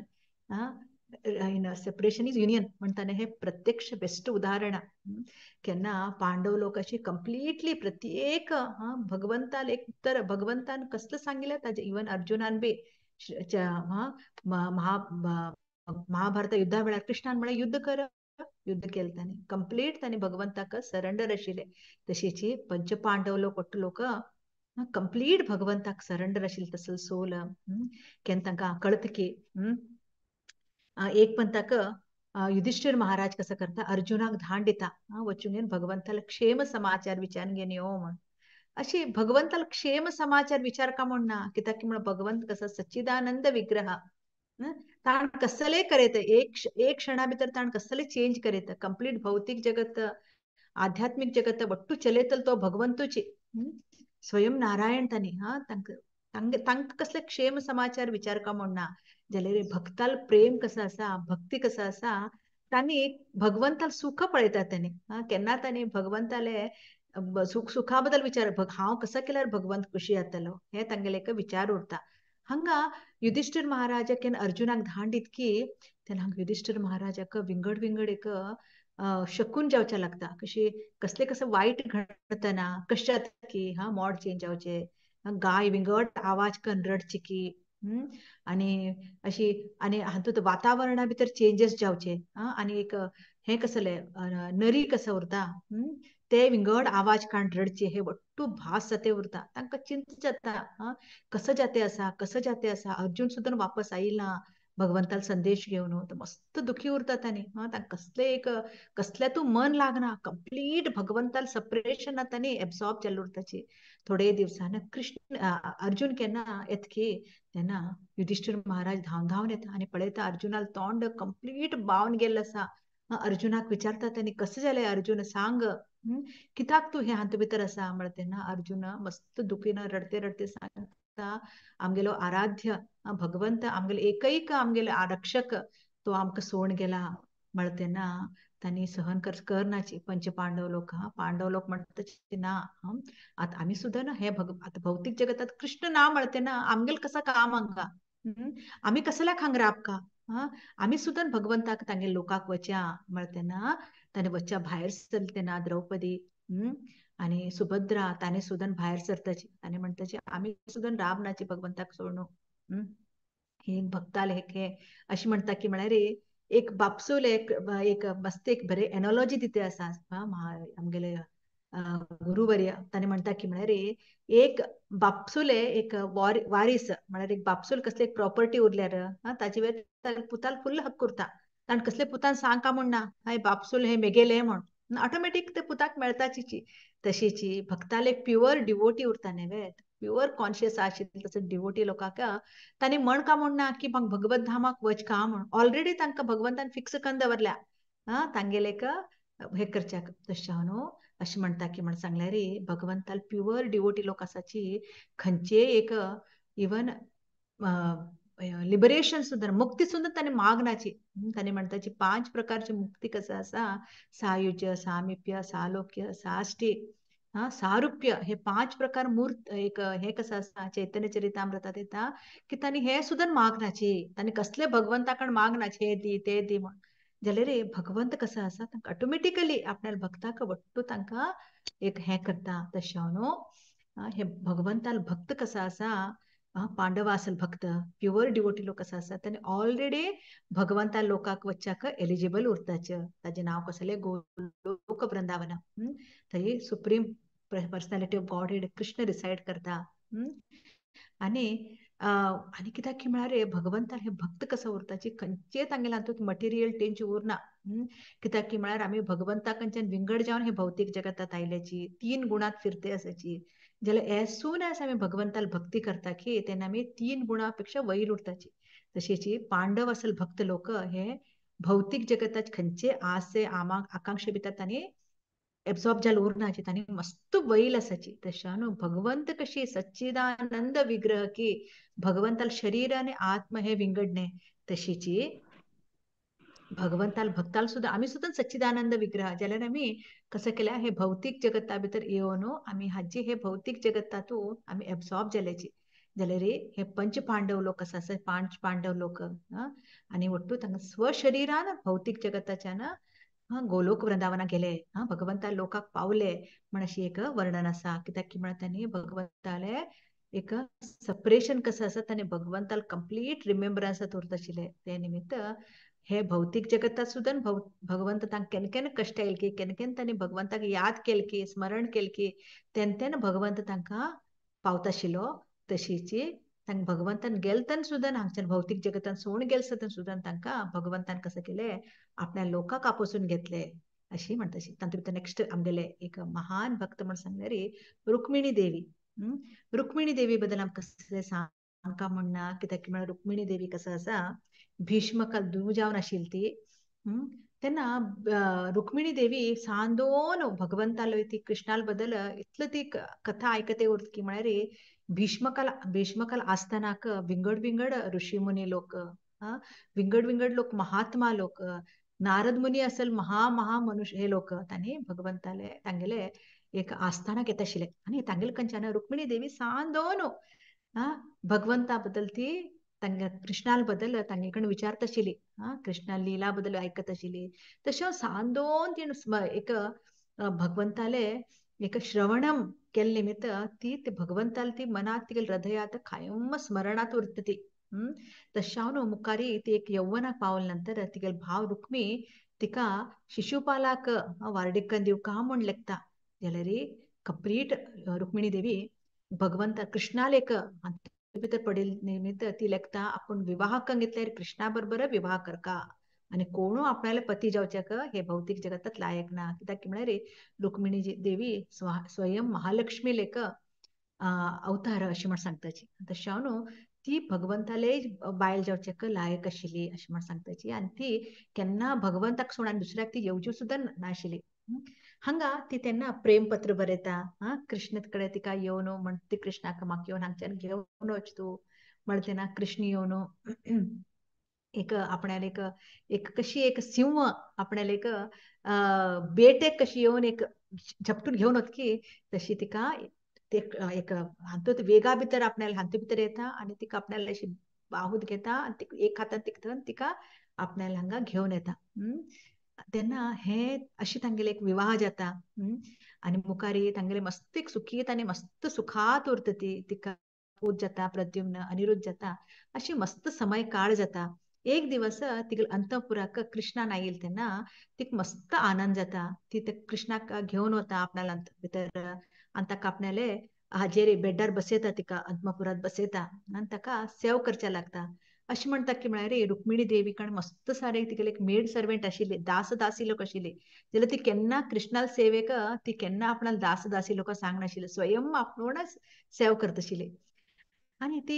in separation is union म्हणटाना हे प्रत्यक्ष बेस्ट उदाहरण. केन्ना पांडव लोक अशी कंप्लिटली प्रत्येक भगवंताल एक तर भगवंतान कसलें सांगिल्लें ताजें, इवन अर्जुनान बी महाभारत युद्धा वेळार कृष्णान म्हळें युद्ध कर, युद्ध केलें ताणें कंप्लीट, ताणें भगवंताक सरेंडर आशिल्लें. तशीच पंचपांडव लोक ಒಟ್ಟು लोक कंप्लीट भगवंताक सरेंडर आशिल्ले तसो सोल. केन्ना तांकां कळत की एक पंताक युधिष्ठिर महाराज कसं करता, अर्जुनाक धाड दिता वचून घेवन भगवंताला क्षेम समाचार विचारून घेवन यो म्हण. अशी भगवंताला क्षेम समाचार विचार का म्हण ना, कित्याक की म्हण भगवंत कसो सच्चिदानंद विग्रह, ताण कसले करेत एक क्षणा भितर ताण कसले चेंज करेत, कंप्लीट भौतिक जगत आध्यात्मिक जगत वट्टू चलयतलो तो भगवंतूची स्वयं नारायण तांणी. हा तांकां तांकां कसले क्षेम समाचार विचार का म्हण ना, जाल्यार भक्ताल प्रेम कसं आसा, भक्ती कसं आसा, तांणी भगवंताल सुख पळयतात तांणी. केन्ना तांणी भगवंताले सुख सुखा बद्दल विचार, हांव कसो केल्यार भगवंत खुशी जातलो हे तांगेले एक विचार उरता. हांगा युधिष्ठिर महाराजाक केन्ना अर्जुनाक धाड दितकी तेन्ना हांगा युधिष्ठिर महाराजाक विंगड विंगड एक शकून जावचें लागता, कशी कसले कसले वायट घडतना कशें जाता की हा मोड चेंज जावचें, गाय विंगड आवाज करून रडची की, आनी अशी आनी हातूंत वातावरणा भितर चेंजीस जावचे, आनी एक हें कसलें नरी कसो उरता ते विंगड आवाज काण रडचे, हे वट्टू भास जाते उरता, तांकां चिंता जाता कसं जाते आसा कसं जाते आसा. अर्जुन सुद्दां वापस आयला भगवंताल संदेश घेवन तो मस्त दुखी उरता तांणी. तांकां कसले एक कसल्या तूं मन लागना, कंप्लीट भगवंताल सपरेशन तांणी एब्सॉर्ब जाल्लें उरताची. थोडे दिवसान कृष्ण अर्जुन केन्ना येतकी तेन्ना युधिष्ठिर महाराज धांवन धांवन येता आनी पळयता अर्जुनाल तोंड कंप्लीट बावन गेल्लें आसा. अर्जुनाक विचारता तांणी कसं जालें अर्जुन सांग, कित्याक तूं हे हातूंत भितर आसा म्हळ्यार तेन्ना अर्जुन मस्त दुखीन रडते रडते सांगता, आमगेलो आराध्य भगवंत आमगेलो एकैक आमगेलो आरक्षक तो आमकां सोडून गेला म्हळ्यार तेन्ना तांणी सहन करनाची पंचपांडव लोक. पांडव लोक म्हणटा ना आतां आमी सुद्दां ना हे आतां भौतीक जगतात कृष्ण ना म्हळ्यार तेन्ना आमगेल कसा काम हांगा, आमी कसल्याक हांगा राबका, आमी सुद्दां भगवंताक तांगेले लोकाक वच्या म्हळ्यार तेन्ना ताणें वच्या भायर सरले तेन्ना द्रौपदी आनी सुभद्रा ताणें सुद्दां भायर सरताची, ताणें म्हणटाची आमी सुद्दां राबनाची भगवंताक सोडून. हे भक्ताले हे अशें म्हणटा की म्हळ्यार एक बापसूल एक एक मस्त एक बरे एनोलॉजी दिते आसा आमगेले गुरुवर्य. ताणें म्हणटा की म्हळ्यार एक बापसुले एक वारीस म्हळ्यार एक बापसूल कसले एक प्रॉपर्टी उरल्यार ताचे वयर पुताल फुल्ल हक्क उरता, ताणें कसले पुतान सांग का म्हण ना हे बापसूल हे मेगेले म्हण, ऑटोमॅटीक ते पुताक मेळटाची. तशीची भक्ताले प्युअर डिवोटी उरता न्ही, प्युअर कॉन्शियस आशिल्ले तसो डिवोटी लोकांक तांणी म्हण का म्हण ना की म्हाका भगवत धामाक वच का म्हण, ऑलरेडी तांकां भगवंतान फिक्स करून दवरल्या तांगेले हे करच्याक. तशें न्हू अशें म्हणटा की म्हण सांगल्यार रे भगवंताल प्युअर डिवोटी लोक आसाची खंयचे एक इवन लिबरेशन सुद्दां मुक्ती सुद्दां ताणें मागनाची. ताणें म्हणटाची 5 प्रकारची मुक्ती कसं आसा, सायुज्य सामिप्य सालोक्य साष्टी सारुप्य, हे 5 प्रकार मूर्त एक हे कसं आसा चैतन्य चरितामृतात येता की तांणी हे सुद्दां मागनाची, तांणी कसले भगवंता कडेन मागनाचे हे दी ते दी म्हण. जाल्यार रे भगवंत कसो आसा तांकां ऑटोमॅटिकली आपल्या भक्ताक वट्टू तांकां एक हें करता. तशें न्हू हे भगवंताल भक्त कसो आसा, पांडव असल भक्त प्युअर डिवोटी लोक कसो आसा तांणी ऑलरेडी भगवंता लोकाक वच्चाक एलिजिबल उरताचे. ताजें नांव कसलें गोलोक वृंदावन, थंय supreme personality of Godhead Krishna reside करता. आनी आनी कित्याक की म्हळ्यार भगवंतान हे भक्त कसो उरताची खंयचे तांगेले हातूंत मटेरियल टेंच उरना. कित्याक की म्हळ्यार आमी भगवंता कडच्यान विंगड जावन हे भौतीक जगतात आयल्याची, 3 गुणांत फिरते आसाची. जाल्यार एज सून एज आमी भगवंताल भक्ती करता की तेन्ना आमी 3 गुणां पेक्षा वयर उरताची. तशीच पांडव असल भक्त लोक हे भौतिक जगतात खंयचे आसे आमाक आकांक्षा भितर तांणी एब्सॉर्ब जाल उरनाची, तांणी मस्त वैल आसाची. तशें न्हू भगवंत कशी सच्चिदानंद विग्रह की भगवंताल शरीर आनी आत्म हे विंगड न्ही, तशीची भगवंताल भक्ताल सुद्धा आमी सुद्धा सच्चिदानंद विग्रह जाल्यार आमी कसं केल्या हे भौतिक जगता भितर येवन आमी हाजी हे भौतिक जगतातू आमी एब्सॉर्ब जाल्याची. जाल्यार हे पंच पांडव लोक आसा, पांच पांडव लोक आनी ಒಟ್ಟು तांकां स्वशरिरान भौतिक जगताच्यान गोलोक वृंदावनाक गेले, भगवंता लोकाक पावले म्हण अशी एक वर्णन आसा. कित्याक की म्हळ्यार तांणी भगवंताले एक सपरेशन कसं आसा, तांणी भगवंताल कंप्लीट रिमेंब्रन्स उरता आशिल्ले. ते निमित्त हे भौतिक जगतात सुद्धा भगवंत तांकां केन्ना केन्ना कश्ट आयल की, केन्ना केन्ना तांणी भगवंताक याद केल की, स्मरण केल की, तेन्ना तेन्ना भगवंत तांकां पावता आशिल्लो. तशीची तांकां भगवंतान गेलतन सुद्धा हांगच्यान भौतिक जगतान सोडून गेल सुद्धा तांकां भगवंतान कसं केलें आपल्या लोकांक आपोसून घेतले अशी म्हणटा. तातूंत भितर नेक्स्ट आमगेले एक महान भक्त म्हण सांगल्यार रुक्मिणी देवी. रुक्मिणी देवी बद्दल आमकां कसलें सांगका म्हणना, कित्याक की म्हळ्यार रुक्मिणी देवी कसं आसा भीष्मकाल दूर जावन आशिल्ली ती. तेन्ना रुक्मिणी देवी सांदोन भगवंतालो ती कृष्णाल बद्दल इतलो ती कथा आयकते उरत की म्हळ्यार भीष्मकाल आसतनाक विंगड विंगड ऋषी मुनी लोक, विंगड विंगड लोक, महात्मा लोक, नारद मुनी असल महा महा मनुष्य हे लोक तांणी भगवंताले तांगेले एक आस्थानाक येता आशिल्ले. आनी तांगेले कंच्यान रुक्मिणी देवी सांदोन भगवंता बद्दल ती तांगे कृष्णाल बद्दल तांगे कडेन विचारता आशिल्ली, कृष्णा लिला बद्दल आयकत आशिल्ली. तशें सांदोन तिणें एक भगवंताले एक श्रवणम केल्ले निमित्त ती भगवंताल ती मनात तिगेले हृदयात कायम स्मरणात उरता ती. तशें न्हू मुखारी ती एक यौवनाक पावले नंतर तिगेले भाव रुक्मी तिका शिशुपालाक वार्डिकन दिवका म्हूण लेखता. जाल्यार कंप्लीट रुक्मिणी देवी भगवंता कृष्णाल एक भितर पडिल्ले निमित्त ती लेखता आपूण विवाह करून घेतल्यार कृष्णा बरोबर विवाह करका आनी कोणू आपणाले पती जावच्याक हे भौतिक जगतात लायक ना. कित्याक की म्हळ्यार रुक्मिणी देवी स्वयं महालक्ष्मी लेख अवतार अशें म्हण सांगताची. तशें न्हू ती भगवंताले बायल जावच्याक लायक आशिल्ली अशें म्हण सांगताची. आनी ती केन्ना भगवंताक सोडून आनी दुसऱ्याक ती येवजू सुद्दां नाशिल्ली. हांगा ती तेन्ना प्रेमपत्र बरयता, कृष्ण कडेन तिका येवन म्हण ती कृष्णाक म्हाका येवन हांगच्यान घेवन वच तूं म्हण तेन्ना कृष्ण येवन एक आपणाले एक एक कशी एक सिंह आपणाले एक बेटेक कशी येवन एक झपटून घेवन वतकी तशी तिका ते एक हातूंत वेगा भितर आपणाले हातूंत भितर येता आनी तिका आपणाले अशी बाहूत घेता आनी एक हातान तिका धरून तिका आपणाले हांगा घेवन येता. तेन्ना हे अशी तांगेले एक विवाह जाता आनी मुखारी तांगेले मस्त एक सुखीत आनी मस्त सुखात उरता ती. तिका पूत जाता प्रद्युम्न, अनिरुद्ध जाता, अशी मस्त समय काळ जाता. एक दिवस तिगेले अंतपुराक कृष्णान आयल तेन्ना तिका मस्त आनंद जाता. ती कृष्णाक घेवन वता आपणाल्या भितर आनी ताका आपणाले हाजेर बेड्डार बसयता, तिका अंतपुरात बसयता आनी ताका सेव करच्या लागता. अशें म्हणटा की म्हळ्यार रुक्मिणी देवी कारण मस्त सारे तिगेले एक मेड सर्वेंट आशिल्ले, दास दासी लोक आशिल्ले. जाल्यार ती केन्ना कृष्णाल सेवेक ती केन्ना आपणाक दास दासी लोक सांगनाशिल्ले, स्वयं आपूणच सेव करता आशिल्ली. आनी ती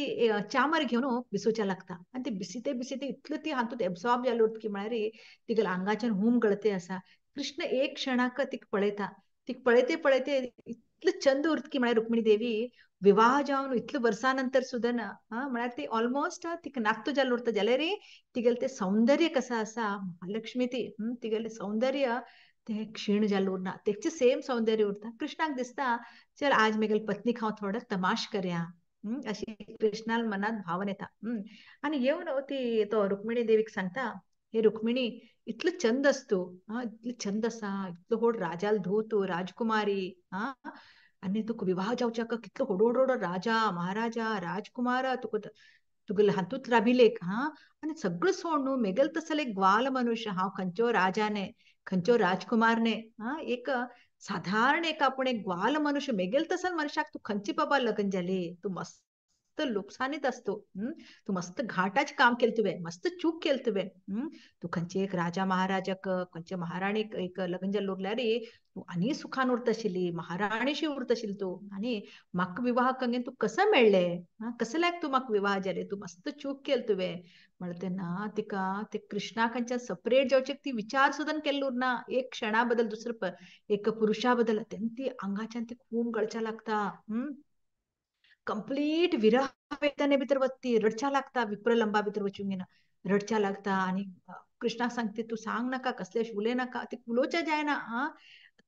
चामर घेवन बिसोवच्या लागता आनी ती बिसिते बिसिते इतलो ती हातूंत एब्सॉर्ब जाली उरता की म्हळ्यार तिगेल्या आंगाच्यान हूम गळते आसा. कृष्ण एक क्षणाक तिका पळयता, तिका पळयते पळयते इतलो चंद उरता की म्हळ्यार रुक्मिणी देवी विवाह जावन इतले वर्सां नंतर सुद्दां ना म्हळ्यार ती ऑलमोस्ट तिका नात्तू जाल्लो उरता. जाल्यार तिगेलें तें सौंदर्य कसं आसा महालक्ष्मी ती तिगेलें सौंदर्य तें क्षीण जाल्लो उरना, तेचें सेम सौंदर्य उरता. कृष्णाक दिसता चल आज मेगेले पत्नीक हांव थोडो तमाश करया अशी कृष्णाल मनात भावन येता. आनी येवन ती तो रुक्मिणी देवीक सांगता, हे रुक्मिणी इतलो चंद आस तूं, इतलो चंद आसा, इतलो व्हड राजाल धूव तूं, राजकुमारी, आनी तुका विवाह जावच्याक कितलो व्हड व्हड राजा महाराजा राजकुमार तुका तुगेले हातूंत राबिलेक, आनी सगळो सोड न्हू मेगेल तसले एक ग्वाल मनुष्य हांव खंयचो राजा न्ही, खंयचो राजकुमार न्ही, एक साधारण एक आपूण एक ग्वाल मनुष्य मेगेल तसल मनशाक तूं खंयची बाबा लग्न जाली, तूं मस्त मस्त लुकसानीत आस तूं. तूं मस्त घाटाचें काम केलें तुवें, मस्त चूक केलें तुवें. तूं खंयचे एक राजा महाराजाक, खंयचे महाराणीक एक लग्न जाल्लो उरल्यार तूं आनी सुखान उरता आशिल्ली, महाराणीशी उरता आशिल्ली तूं. आनी म्हाका विवाह कंगेन तूं कसो मेळ्ळें, कसो लायक तूं म्हाका विवाह जालें, तूं मस्त चूक केलें तुवें. म्हणटा तेन्ना तिका ते कृष्णा खंयच्या सपरेट जावचे ती विचार सुद्दां केल्लो उरना एक क्षणा बदल दुसरो एक पुरुषा बदल. तेन्ना ती आंगाच्यान ती खूब गळच्या लागता. कंप्लीट विरह वेदने भितर वता ती, रडच्या लागता, विप्रलंबा भितर वचूंक घेना रडच्या लागता. आनी कृष्णाक सांगते तूं सांग नाका, कसले उलय नाका, ती उलोवच्या जायना. हा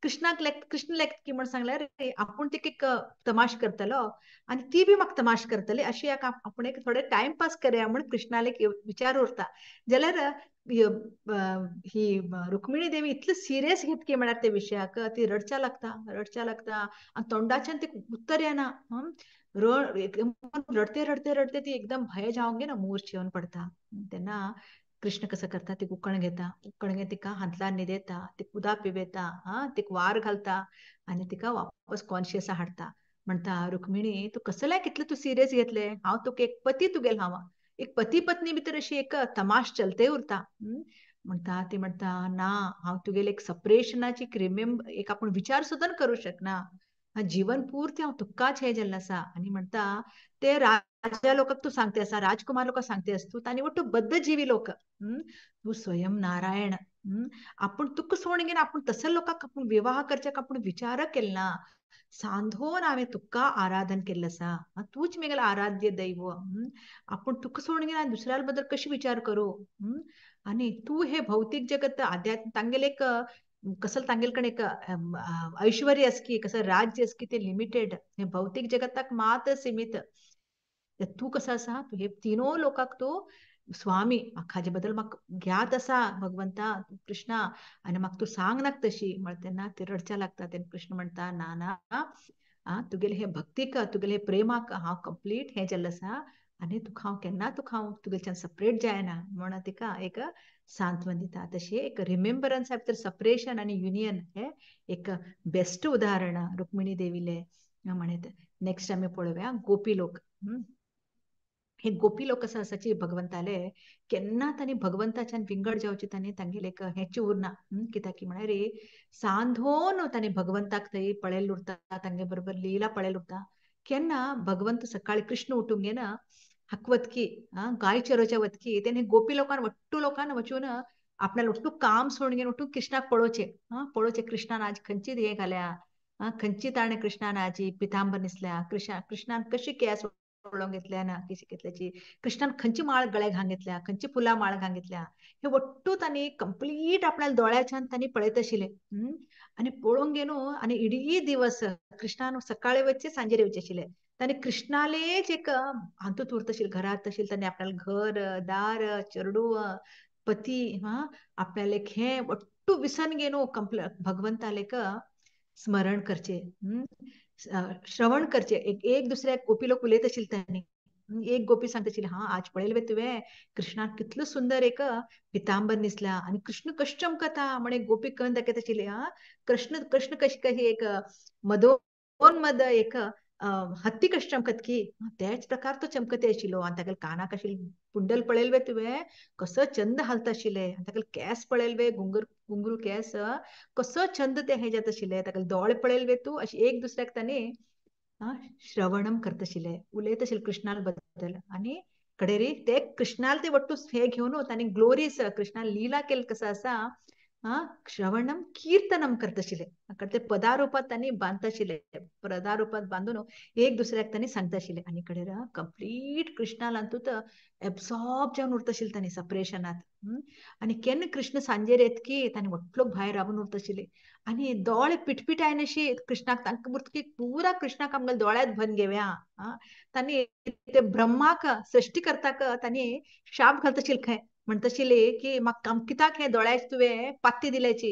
कृष्णाक लेख, कृष्ण लेख की म्हण सांगल्यार आपूण तिका एक तमाश करतलो आनी ती बी म्हाका तमाश करतली, अशी एक आपूण एक थोडे टायमपास करया म्हण कृष्णाले एक विचार उरता. जाल्यार ही रुक्मिणी देवी इतली सिरियस घेत की म्हळ्यार त्या विशयाक ती रडच्या लागता, रडच्या लागता आनी तोंडाच्यान ती उत्तर येना. एकदम रडते रडते रडते ती एकदम भय जावंक ना मूर्छ येवन पडता. तेन्ना कृष्ण कसं करता, ती उकण घेता, उकण घेवन तिका हांतलार न्हिदयता, तिका उदक पिवयता, हा तिका वार घालता आनी तिका वापस कॉन्शियस हाडटा. म्हणटा रुक्मिणी तूं कसल्याक इतलें तूं सिरियस घेतलें, हांव तुका एक पती तुगेलो, हांव एक पती पत्नी भितर अशी एक तमाश चलते उरता. म्हणटा ती म्हणटा ना, हांव तुगेले एक सपरेशनाची एक रिमेंबर एक आपूण विचार सुद्दां करूं शकना, जीवन पूर्ती हांव तुकाच हें जाल्लें आसा. आनी म्हणटा ते राजा लोकांक तूं सांगते आसा, राजकुमार लोकांक सांगते आसा तूं, तांणी वट्टू बद्धजीवी लोक, तूं स्वयं नारायण, आपूण तुका सोडून घेवन आपूण तसले लोकांक आपूण विवाह करच्याक आपूण विचार केलो ना, सांधोन हांवें तुका आराधन केल्लें आसा, तूंच म्हगेलें आराध्य दैव, आपूण तुका सोडून घेवन दुसऱ्या बद्दल कशें विचार करूं. आनी तूं हे भौतीक जगत आध्यात्म तांगेलें एक कसं तांगेले कडेन एक ऐश्वर्य आसकी, कसं राज्य आसकी ते लिमिटेड, हे भौतीक जगताक मात सीमित. तूं कसो आसा, तूं हे तिनो लोकांक तूं स्वामी, म्हाका हाजे बद्दल म्हाका ज्ञात आसा भगवंता कृष्णा, आनी म्हाका तूं सांग नाका तशी. म्हणटा तेन्ना ती रडच्या लागता. तेन्ना कृष्ण म्हणटा ना ना, तुगेले हे भक्तीक, तुगेले हे प्रेमाक हांव कंप्लीट हें जाल्लें आसा आनी तुका हांव केन्ना तुका हांव तुगेल्यान सपरेट जायना म्हणून तिका एक सांत्वन दिता. तशें एक रिमेंबरन्स भितर सपरेशन आनी युनियन हे एक बेस्ट उदाहरण रुक्मिणी देवीले म्हणत. नेक्स्ट आमी पळोवया गोपी लोक. हे गोपी लोक कसं आसाची भगवंताले केन्ना तांणी भगवंताच्यान विंगड जावचे तांणी तांगेले एक हेंच उरना. कित्याक की म्हळ्यार सांधोन तांणी भगवंताक थंय पळयल्लें उरता, तांगे बरोबर लीला पळयल्लें उरता. केन्ना भगवंत सकाळी कृष्ण उठूंक घेना हकवतकी गाय चरोवच्या वतकी तेणे गोपी लोकान वट्टू लोकान वचून आपणाले वट्टू काम सोडून घेवन वट्टू कृष्णाक पळोवचें, पळोवचें कृष्णान आज खंयची हें घाल्या, खंयची ताणें कृष्णान आजी पितांबर न्हेसल्या, कृष्णान कशी केंस पळोवंक घेतल्या ना कशी घेतल्याची, कृष्णान खंयची माळ गळ्याक घालून घेतल्या, खंयची फुलां माळ घालून घेतल्या, हे वट्टू तांणी कंप्लीट आपल्या दोळ्याच्यान तांणी पळयत आशिल्ले. आनी पळोवंक घेवन आनी इडी दिवस कृष्णान सकाळी वचचे सांजेर येवचे आशिल्ले. तांणी कृष्णालेच एक हातूंत उरता आशिल्ले, घरांत आशिल्ले, तांणी आपल्याले घर दार चेडू पती हा आपल्याले हें वट्टू विसरून घेवन कंप्लीट भगवंतालेक स्मरण करचे, श्रवण करचे. एक एक दुसऱ्या गोपी लोक उलयत आशिल्ले तांणी. एक गोपी सांगता आशिल्ली, हा आज पळयलें वे तुवें कृष्णाक कितलो सुंदर एक पितांबर न्हेसला आनी कृष्ण कशें चमकता म्हण एक गोपी करून दाखयता आशिल्ली. हा कृष्ण कृष्ण कशी कशी एक मदोन्मद एक हत्ती कशें चमकत की त्याच प्रकार तो चमकते आशिल्लो. आनी तागेले कानाक आशिल्ले कुंडल पळयलें वे तुवें कसो चंद हालता आशिल्ले, आनी तागेले केंस पळयले वे घुंगरू घुंगरू केंस कसो चंद ते हें जाता आशिल्ले, तागेले दोळे पळयले वे तूं, अशें एक दुसऱ्याक तांणी श्रवणम करता आशिल्ले, उलयत आशिल्ले कृष्णाल बद्दल. आनी कडेरी ते कृष्णाल ते वट्टू हे घेवन तांणी ग्लोरीस कृष्णाल लीला केल्लें कसो आसा श्रवणम कीर्तनम करता आशिल्ले, ते पदारुपात तांणी बांदता आशिल्ले, पदारुपात बांदून एक दुसऱ्याक तांणी सांगता आशिल्ले. आनी कडेर कंप्लीट कृष्णाल हातूंत एब्सॉर्ब जावन उरता आशिल्ले तांणी सपरेशनात. आनी केन्ना कृष्ण सांजेर येतकी तांणी वट्टलो भायर राबून उरता आशिल्ले आनी दोळे पिटपिटायनशी कृष्णाक तांकां उरता की पुरा कृष्णाक आमगेल्या दोळ्यांत भरून घेवया. तांणी ते ब्रह्माक सृश्टीकर्ताक तांणी शाप घालता आशिल्ले खंय, म्हणटा आशिल्ले की म्हाका कित्याक हे दोळ्याच तुवें पात्ती दिल्याची,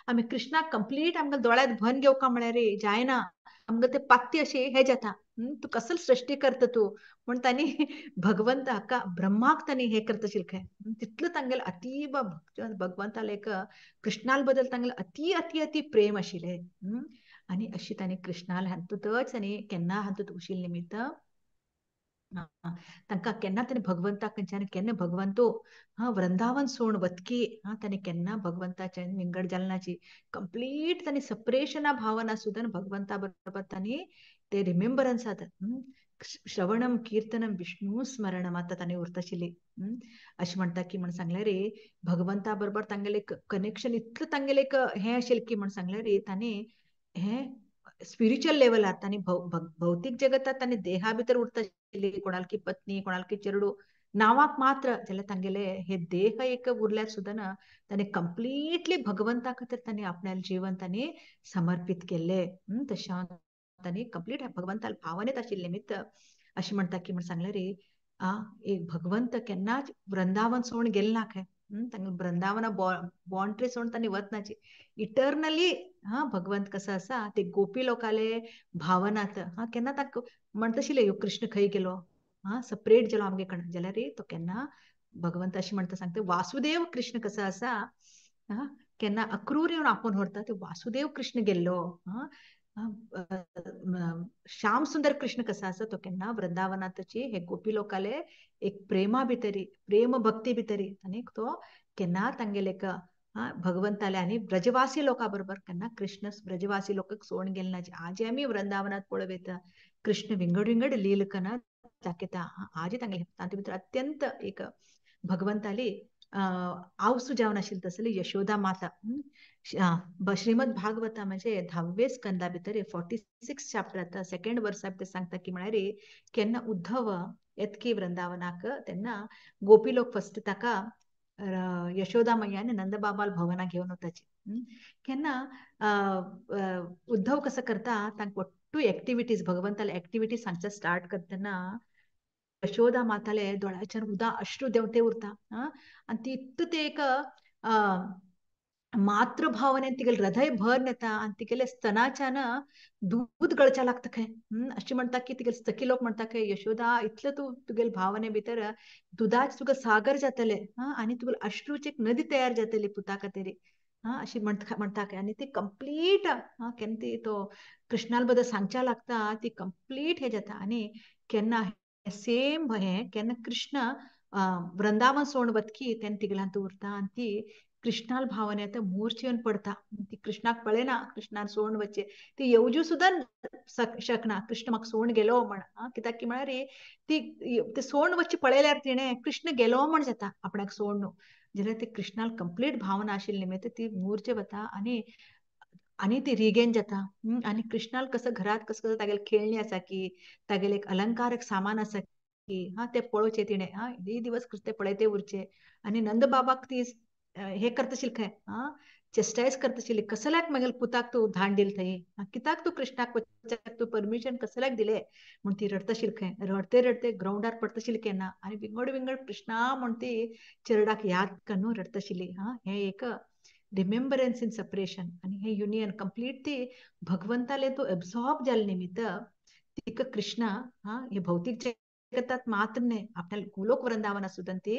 आमी कृष्णाक कंप्लीट आमकां दोळ्यांत भरून घेवका म्हळ्यार जायना, आमकां ते पात्ती अशी हे जाता, तूं कसल सृश्टी करता तूं म्हण तांणी भगवंत हाका ब्रह्माक तांणी हे करता आशिल्ले खंय. तितलो तांगेले अतीब भगवंताले एक कृष्णाल बद्दल तांगेले अति अति अति प्रेम आशिल्लें. आनी अशी तांणी कृष्णाल हातूंतच आनी केन्ना हातूंत उशील निमित्त तांकां केन्ना ताणें भगवंताक खंयच्यान केन्ना भगवंतो हा वृंदावन सोड वतकी हा ताणें केन्ना भगवंताच्या विंगड जालनाची कंप्लीट ताणें सपरेशना भावना सुद्दां भगवंता बरोबर तांणी ते रिमेंबरन्स जातात. श्रवणम कीर्तनम विष्णू स्मरणम आतां ताणें उरताशिल्ली. अशें म्हणटा की म्हण सांगलें रे भगवंता बरोबर तांगेलें कनेक्शन इतलें तांगेलें एक हें आशिल्लें की म्हण सांगलें रे ताणें हें स्पिरिच्युअल लेवलार तांणी भौतीक जगतात तांणी देहा भितर उरताशिल्ली, कोणालकी पत्नी कोणालकी चेडू नांवाक मात्र जाल्यार तांगेले हे देह एक उरल्यार सुद्दां ना ताणें कंप्लिटली भगवंता खातीर तांणी आपणालें जीवन तांणी समर्पीत केल्लें. तशें तांणी कंप्लीट भगवंताल भावनेत आशिल्लें निमित्त अशें म्हणटा की म्हण सांगलें रे आ एक भगवंत केन्नाच वृंदावन सोडून गेले ना खंय. तांगेले वृंदावना बाउंड्री सोडून तांणी वचनाची इटर्नली. हा भगवंत कसो आसा ते गोपी लोकाले भावनात हा केन्ना तांकां म्हणटाशिल्ले यो कृष्ण खंय गेलो हा सपरेट गेलो आमगे कडे जाल्यार रे तो केन्ना भगवंत अशें म्हणटा सांगता वासुदेव कृष्ण कसो आसा हा केन्ना अक्रूर येवन आपोवन व्हरता ते वासुदेव कृष्ण गेल्लो. हा श्याम सुंदर कृष्ण कसो आसा तो केन्ना वृंदावनातची हे गोपी लोकाले एक प्रेमा भितरी प्रेम भक्ती भितरी आनी तो केन्ना तांगेले भगवंताले आनी ब्रजवासी लोकां बरोबर केन्ना कृष्ण ब्रजवासी लोकांक सोडून गेले ना. आजी आमी वृंदावनात पळोवं कृष्ण विंगड विंगड लील कना दाखयता. आजी तांगेले तातूंत भितर अत्यंत एक भगवंताली आवसू जावन आशिल्ली तसली यशोदा माता. श्रीमद भागवता म्हणजे 10व्या स्कंदा भितर 46 चॅप्टर आतां सेकंड वर्सा भितर सांगता की म्हळ्यार केन्ना उद्धव येतकी वृंदावनाक तेन्ना गोपी लोक फस्ट ताका यशोदा मैया आनी नंदबाबाल भवना घेवन वताची. केन्ना उद्धव कसो करता तांकां ಒಟ್ಟು एक्टिविटीज भगवंताले एक्टिविटीज सांगच्या स्टार्ट करतना यशोदा माताले दोळ्याच्यान उदा अश्रू देंवते उरता. आनी ती इतलें ते एक मातृभावनेन तिगेले हृदय भर येता आनी तिगेले स्तनाच्यान दूद गळच्या लागता खंय. अशें म्हणटा की तिगेले सखी लोक म्हणटा खंय यशोदा इतलें तूं तुगेले भावने भितर दुदाचे तुका सागर जातले आनी तुगेले अश्रूची एक नदी तयार जातली पुता खातीर हा अशी म्हणटा खंय. आनी ती कंप्लीट केन्ना ती तो कृष्णाल बद्दल सांगच्या लागता ती कंप्लीट हें जाता. आनी केन्ना सेम हें केन्ना कृष्ण वृंदावन सोड वतकी तेन्ना तिगेल्यान उरता आनी ती कृष्णाल भावने आतां मोर्चे येवन पडता. ती कृष्णाक पळयना कृष्णान सोडून वचचें ती येवजू सुद्दां शकना कृष्ण म्हाका सोडून गेलो म्हण. कित्याक की म्हळ्यार ती ते सोडून वचचें पळयल्यार तिणें कृष्ण गेलो म्हण जाता आपणाक सोडून न्हू. जाल्यार ती कृष्णाल कंप्लीट भावना आशिल्ली निमित्त ती मोर्चे वता आनी आनी ती रिगेन जाता. आनी कृष्णाल कसो घरांत कसो कसो तागेले खेळणी आसा की तागेले एक अलंकारक सामान आसा की हा ते पळोवचें तिणें हा ही दिवस ते पळयते उरचें. आनी नंदबाबाक ती हे करताशिल्ली खंय हा चेस्टायज करताशिल्ली कसल्याक मागीर पुताक तूं धाड दिल थंय कित्याक तूं कृष्णाक वचच्याक तूं परमिशन कसल्याक दिले म्हूण ती रडताशिल्ली खंय. रडते रडते ग्रावंडार पडताशिल्ली केन्ना आनी विंगड विंगड कृष्णा म्हूण ती चेरडाक याद करून रडताशिल्ली. हा हें एक रिमेंबरन्स इन सपरेशन आनी हें युनियन कंप्लीट ती भगवंताले तो एब्सॉर्ब जाले निमित्त तिका कृष्णा हा हे भौतीक जगतात मात्र न्हय आपल्या गोलोक वृंदावन सुद्दां ती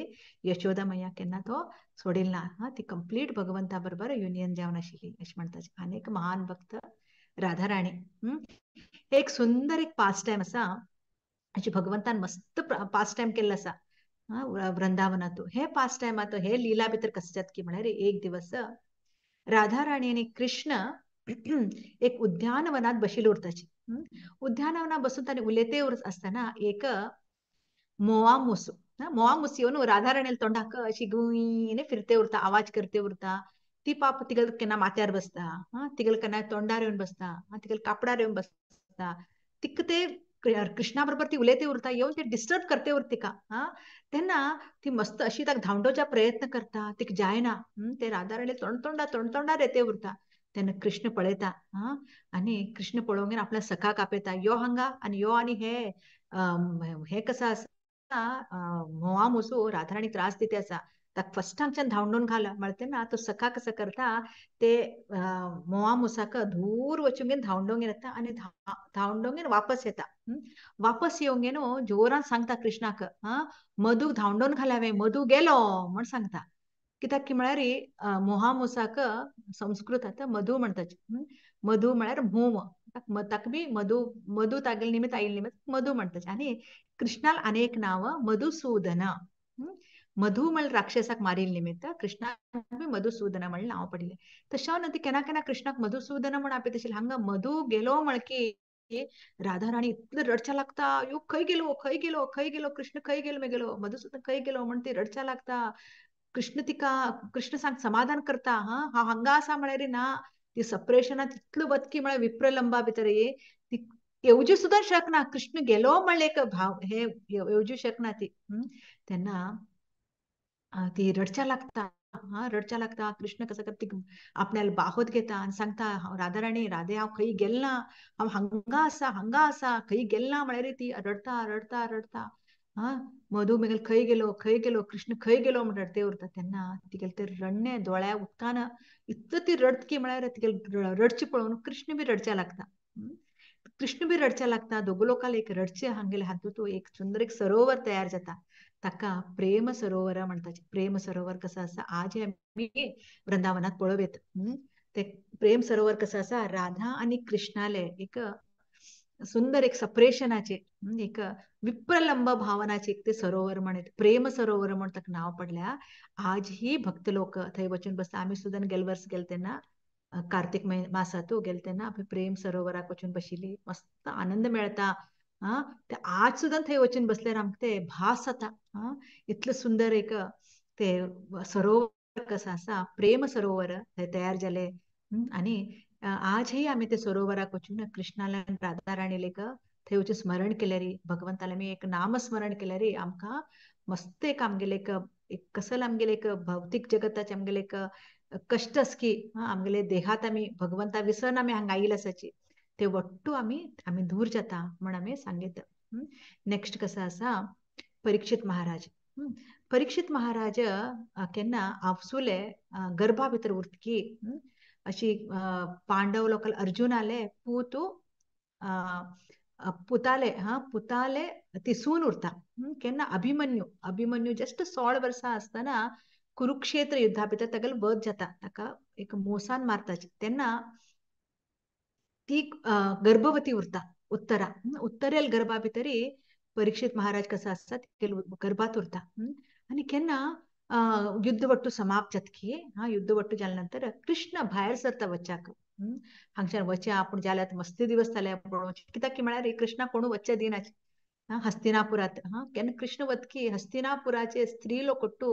यशोदा मैया केन्ना तो सोडील ना. हा ती कंप्लीट भगवंता बरोबर युनियन जावन आशिल्ली अशें म्हणटा. आनी एक महान भक्त राधा राणी. एक सुंदर एक पास टायम आसा अशें भगवंतान मस्त पास टायम केल्लो आसा वृंदावनांत. हे पास टायमांत हे लीला भितर कशें जाता की म्हळ्यार एक दिवस राधा राणी आनी कृष्ण एक उद्यानवनात बशिल्ले उरताची. उद्यानवनात बसून तांणी उलयते आसतना एक मोवामुस मोवामुस येवन राधा राणीले तोंडाक अशी गुईने फिरते उरता आवाज करते उरता. ती पाप तिगेले केन्ना माथ्यार बसता हा तिगेले केन्ना तोंडार येवन बसता हा तिगेले कापडार येवन बसता. तिका ते कृष्णा बरोबर ती उलयते उरता येवन ते डिस्टर्ब करते उरता तिका. हा तेन्ना ती मस्त अशी ताका धांवडोवचा प्रयत्न करता तिका जायना. ते राधा राणी तोंड तोंडार येते उरता. तेन्ना कृष्ण पळयता हा आनी कृष्ण पळोवंक आपल्या सखाक आपयता यो हांगा आनी यो आनी हे हे कसो आसा म्होंवा मुसो राधा त्रास दिते आसा ताका फस्ट हांगच्यान धांवडून घाल म्हळ्यार तेन्ना तो सखा कसो करता ते म्होंवा मुसाक दूर वचून धांवडून येता आनी धांवडून वापस येता. वापस येवंक न्हू जोरान सांगता कृष्णाक हा मधूक धांवडून घाल हांवें मधू गेलो म्हण सांगता. कित्याक की म्हळ्यार मोहा मुसाक संस्कृत आतां मधू म्हणटाचे. मधू म्हळ्यार म्होंव ताका बी मधू मधू तागेले निमित्त आयिल्ले निमित्त मधू म्हणटाचे. आनी कृष्णाल अनेक नांव मधुसूदन. मधू म्हळ्यार राक्षसाक मारिल्ले निमित्त कृष्णाक बी मधुसूदन म्हणलें नांव पडिल्लें. तशें न्हू ती केन्ना केन्ना कृष्णाक मधुसूदन म्हण आपयता आशिल्ली. हांगा मधू गेलो म्हणकी राधा राणी इतलें रडच्या लागता, यो खंय गेलो खंय गेलो खंय गेलो कृष्ण खंय गेलो मेगेलो मधुसूदन खंय गेलो म्हण ती रडच्या लागता. कृष्ण तिका कृष्ण सांग समाधान करता, हा हांव हांगा आसा म्हळ्यार ना ती सपरेशनात इतलो वतकी म्हळ्यार विप्रलंबा भितर ती येवजू सुद्दां शकना कृष्ण गेलो म्हणलें एक भाव हे येवजू शकना ती. तेन्ना ती रडच्या लागता, हा रडच्या लागता. कृष्ण कसं करता आपल्याला बाहोत घेता आनी सांगता, राधा राणी राधे हांव खंय गेल ना, हांव हांगा आसा हांगा आसा, खंय गेल ना म्हळ्यार ती रडता रडता रडता. हा मधू मेगेल खंय गेलो खंय गेलो कृष्ण खंय गेलो म्हण रडते उरता. तेन्ना तिगेले ते रडणे दोळ्या उदकान इतलो ती रडकी म्हळ्यार तिगेले रडची पळोवन कृष्ण बी रडच्या लागता. कृष्ण बी रडच्या लागता. दोगो लोकांक एक रडचे हांगेले हातूंत एक सुंदर एक सरोवर तयार जाता, ताका प्रेम सरोवर म्हणटाचे. प्रेम सरोवर कसं आसा आज आमी वृंदावनात पळोवयेत. ते प्रेम सरोवर कसं आसा राधा आनी कृष्णाले एक सुंदर एक सपरेशनाचे एक विप्रलंब भावनाचे एक ते सरोवर म्हणत प्रेम सरोवर म्हण ताका नांव पडल्या. आज ही भक्त लोक थंय वचून बसता. आमी सुद्दां गेले वर्स गेले तेन्ना कार्तिक मासांतू गेले तेन्ना आमी प्रेम सरोवराक वचून बशिल्ली, मस्त आनंद मेळटा. हा ते आज सुद्दां थंय वचून बसल्यार आमकां ते भास जाता. हा इतलें सुंदर एक ते सरोवर कसं आसा प्रेम सरोवर थंय तयार जालें. आनी आजही आमी ते सरोवराक वचून कृष्णाला राधा राणीले थंय वचून स्मरण केल्यार भगवंताले आमी एक नामस्मरण केल्यार आमकां मस्त एक आमगेले एक कसल आमगेले एक भौतीक जगताचे आमगेले एक कश्ट आसकी आमगेले देहात आमी भगवंता विसरन आमी हांगा आयिल्ले आसाची ते वट्टू आमी आमी दूर जाता म्हण आमी सांगीत. नेक्स्ट कसं आसा परीक्षित महाराज. परीक्षित महाराज केन्ना आपसुले गर्भा भितर उरतकी अशी पांडव लोकांक अर्जुनाले पूत पुताले हा पुताले ती सून उरता. केन्ना अभिमन्यू अभिमन्यू जस्ट 16 वर्सां आसतना कुरुक्षेत्र युद्धा भितर तागेलो वध जाता, ताका एक मोसान मारताची. तेन्ना ती गर्भवती उरता उत्तरा. उत्तरेल गर्भा भितरी परीक्षित महाराज कसं आसता गर्भात उरता. आनी केन्ना युद्ध वट्टू समाप्त जातकी हा युद्ध वट्टू जाल्या नंतर कृष्ण भायर सरता वच्चाक. हांगच्यान वच्या आपूण जाल्यार मस्ती दिवस जाले आपूण कित्याक की म्हळ्यार कृष्णा कोणू वच्चे दिनाचे हस्तिनापुरात. हा केन्ना कृष्ण वतकी हस्तिनापुराचे स्त्री लोक वट्टू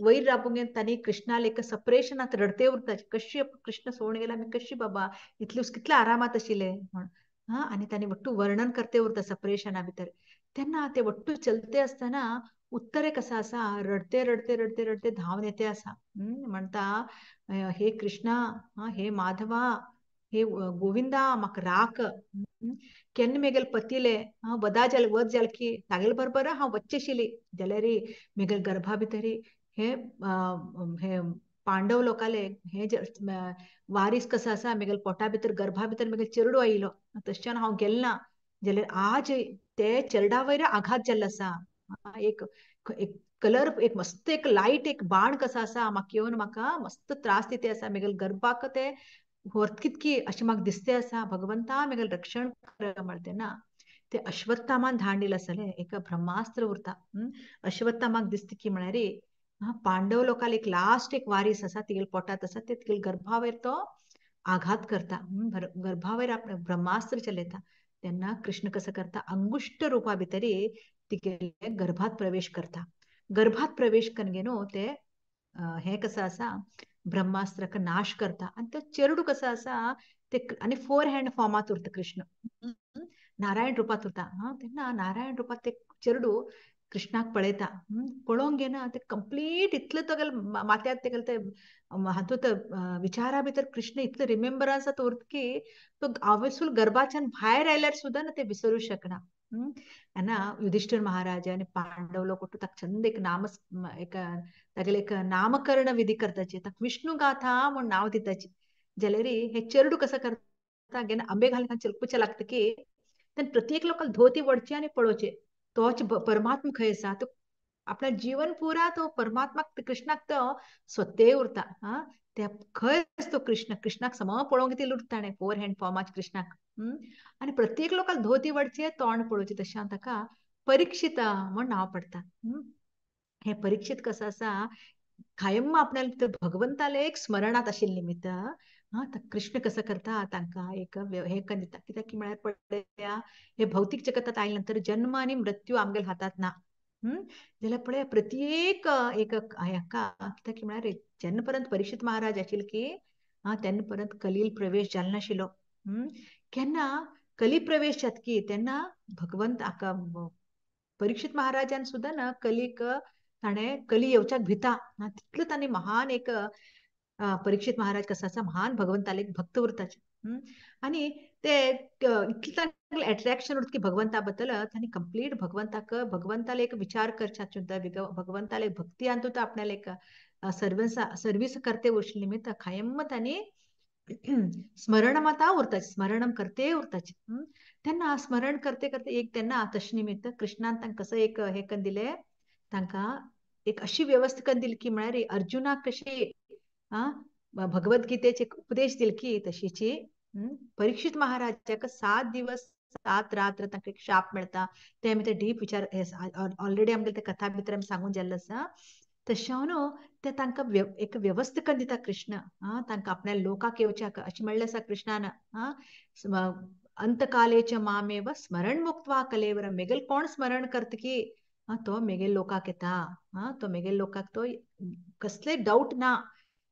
वयर राबूंक तांणी कृष्णाले एक सपरेशनात रडते उरताचे, कशी कृष्ण सोडून गेला आमी कशी बाबा इतले कितले आरामात आशिल्ले म्हण. हा आनी तांणी वट्टू वर्णन करते उरता सपरेशना भितर. तेन्ना ते वट्टू चलते आसतना उत्तरे कसं आसा रडते रडते रडते रडते धांवन येते आसा. म्हणटा हे कृष्णा हे माधवा हे गोविंदा म्हाका राख, केन्ना मेगेले पतीले वदा जाल वध जाल की तागेले बरोबर हांव वच्चें आशिल्ली जाल्यार मेगेले गर्भा भितरी हे हे पांडव लोकाले हे वारीस कसं आसा मेगेले पोटा भितर गर्भा भितर मेगेले चेरडू आयिल्लो तशेंच्यान हांव गेल ना जाल्यार आज ते चेरडा वयर आघात जाल्लो आसा. एक एक कलर एक मस्त एक लायट एक बाण कसा आसा म्हाका येवन म्हाका मस्त त्रास दिते आसा मेगेले गर्भाक ते व्हरत कितकी अशें म्हाका दिसते आसा भगवंता मेगेले रक्षण कर म्हणते ना. ते अश्वत्थामान धाड दिलें आसलें एक ब्रह्मास्त्र उरता. अश्वत्थामाक दिसता की म्हळ्यार पांडव लोकांक एक लास्ट एक वारीस आसा तिगेले पोटांत आसा ते तिगेले गर्भावयर तो आघात करता, गर्भावयर आपणें ब्रह्मास्त्र चलयता. तेन्ना कृष्ण कसं करता अंगुष्ट रुपा भितरी तिगेले गर्भात प्रवेश करता. गर्भात प्रवेश करून न्हू ते हे कसं आसा ब्रह्मास्त्राक नाश करता. आनी तो चेरडू कसो आसा ते आनी फोर हँड फॉर्मात उरता कृष्ण नारायण रुपात उरता. हा तेन्ना नारायण रुपात ते चेरडू कृष्णाक पळयता. पळोवंक घेना ते कंप्लीट इतले तो माथ्यात तेगेले ते हातूंत विचारा भितर कृष्ण इतले रिमेंबरन्सात उरता की तो आवसूल गर्भाच्यान भायर आयल्यार सुद्दां ना ते विसरूं शकना. ना युधिष्ठिर महाराज आनी पांडव लोक ताका चंद एक नाम एक तागेले एक नामकरण विधी करताचे, ताका विष्णु गाथा म्हूण नांव दिताचे. जाल्यार हे चेरडू कसं करता गेना आंबे घालून चिलकुचे लागता की तेन्ना प्रत्येक लोकांक धोती वडची आनी पळोवचे तोच परमात्मा खंय आसा तो आपल्या जीवन पुरा तो परमात्माक कृष्णाक तो स्वते उरता. हा त्या खंयच तो कृष्ण कृष्णाक सम पळोवंक कितें उरता ताणें फोर हँड फॉर्माच कृष्णाक. आनी प्रत्येक लोकांक धोती वडचे तोंड पळोवचें तशें ताका परीक्षित म्हण नांव पडटा. हे परीक्षित कसो आसा कायम आपल्याला भगवंताले एक स्मरणांत आशिल्ले निमित्त हा कृष्ण कसं करता तांकां एक हे दिता. कित्याक की म्हळ्यार पळया हे भौतीक जगतात आयले नंतर जन्म आनी मृत्यू आमगेल्या हातात ना. जाल्यार पळया प्रत्येक एक हाका कित्याक की म्हळ्यार जेन्ना पर्यंत परीक्षित महाराज आशिल्ले की हा तेन्ना पर्यंत कलील प्रवेश जालो नाशिल्लो. केन्ना कली प्रवेश जातकी तेन्ना भगवंत हाका परीक्षित महाराजान सुद्दां ना कलीक ताणें कली येवच्याक भिता तितलो ताणें महान एक परीक्षित महाराज कसो आसा महान भगवंताले एक भक्त उरताचे. आनी ते इतलें तांकां एट्रेक्शन उरता की भगवंता बद्दल तांणी कंप्लीट भगवंताक भगवंताले एक विचार करच्याक सुद्दां भगवंताले भक्ती हातूंत आपणाले एक सर्विस सर्विस करते वचले निमित्त कायम तांणी स्मरण माता उरताचे, स्मरणम करते उरताचे. तेन्ना स्मरण करते करते एक तेन्ना तशें निमित्त कृष्णान तांकां कसो एक हे करून दिलें तांकां एक अशी व्यवस्था करून दिली की म्हळ्यार अर्जुनाक कशी भगवद्गीतेचे उपदेश दिल की तशीची परीक्षित महाराजाक 7 दिवस 7 रात्र तांकां एक शाप मेळटा. ते आमी ते डीप विचार ऑलरेडी आमगे ते कथा भितर आमी सांगून जाल्लो आसा. तशें न्हू ते तांकां एक व्यवस्था करून दिता कृष्ण. हा तांकां आपल्या लोकाक येवच्याक अशें म्हणलें आसा कृष्णान. हा अंतकालेच मामेव स्मरण मुक्त्वा कलेवर मेगेल कोण स्मरण करता की तो मेगेल लोकाक येता. हा तो मेगेल लोकाक तो कसले डावट ना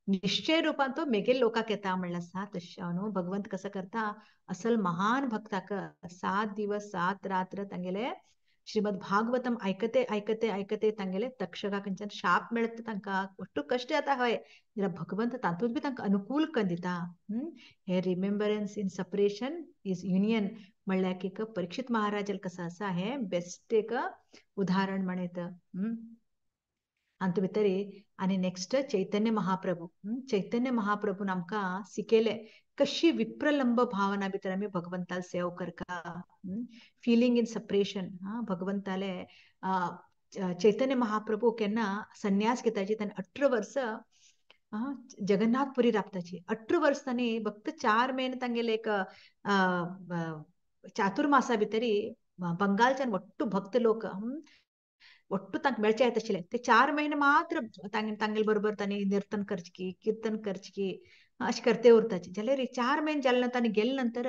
निश्चय रूपान तो मेगेल लोकाक येता म्हणलें आसा. तशें न्हू भगवंत कसो करता असल महान भक्ताक 7 दिवस 7 रात्र तांगेले श्रीमद भागवतम आयकते आयकते आयकते तांगेले तक्षका खंयच्यान शाप मेळटा तांकां ഒट्टू कश्ट जाता हय जाल्यार भगवंत तातूंत बी तांकां अनुकूल करून दिता. हे remembrance in separation is union म्हणल्यार एक परीक्षित महाराज कसो आसा हे बेस्ट एक उदाहरण म्हणत. हातूंत भितर आनी नेक्स्ट चैतन्य महाप्रभू. चैतन्य महाप्रभून आमकां शिकयलें कशी विप्रलंब भावना भितर आमी भगवंताल सेव करका. Feeling in separation. हा भगवंताले चैतन्य महाप्रभू केन्ना संन्यास घेताची ताणें 18 वर्स जगन्नाथपुरी राबताची. 18 वर्स तांणी फक्त 4 म्हयने तांगेले एक चातुर्मासा भितरी बंगालच्यान वट्टू भक्त लोक ಒಟ್ಟು तांकां मेळचे येत आशिल्ले. ते 4 म्हयने मात्र तांगेले बरोबर तांणी नर्तन करची कीर्तन करची अशें करते उरताचे. जाल्यार 4 म्हयने जाले नंतर तांणी गेले नंतर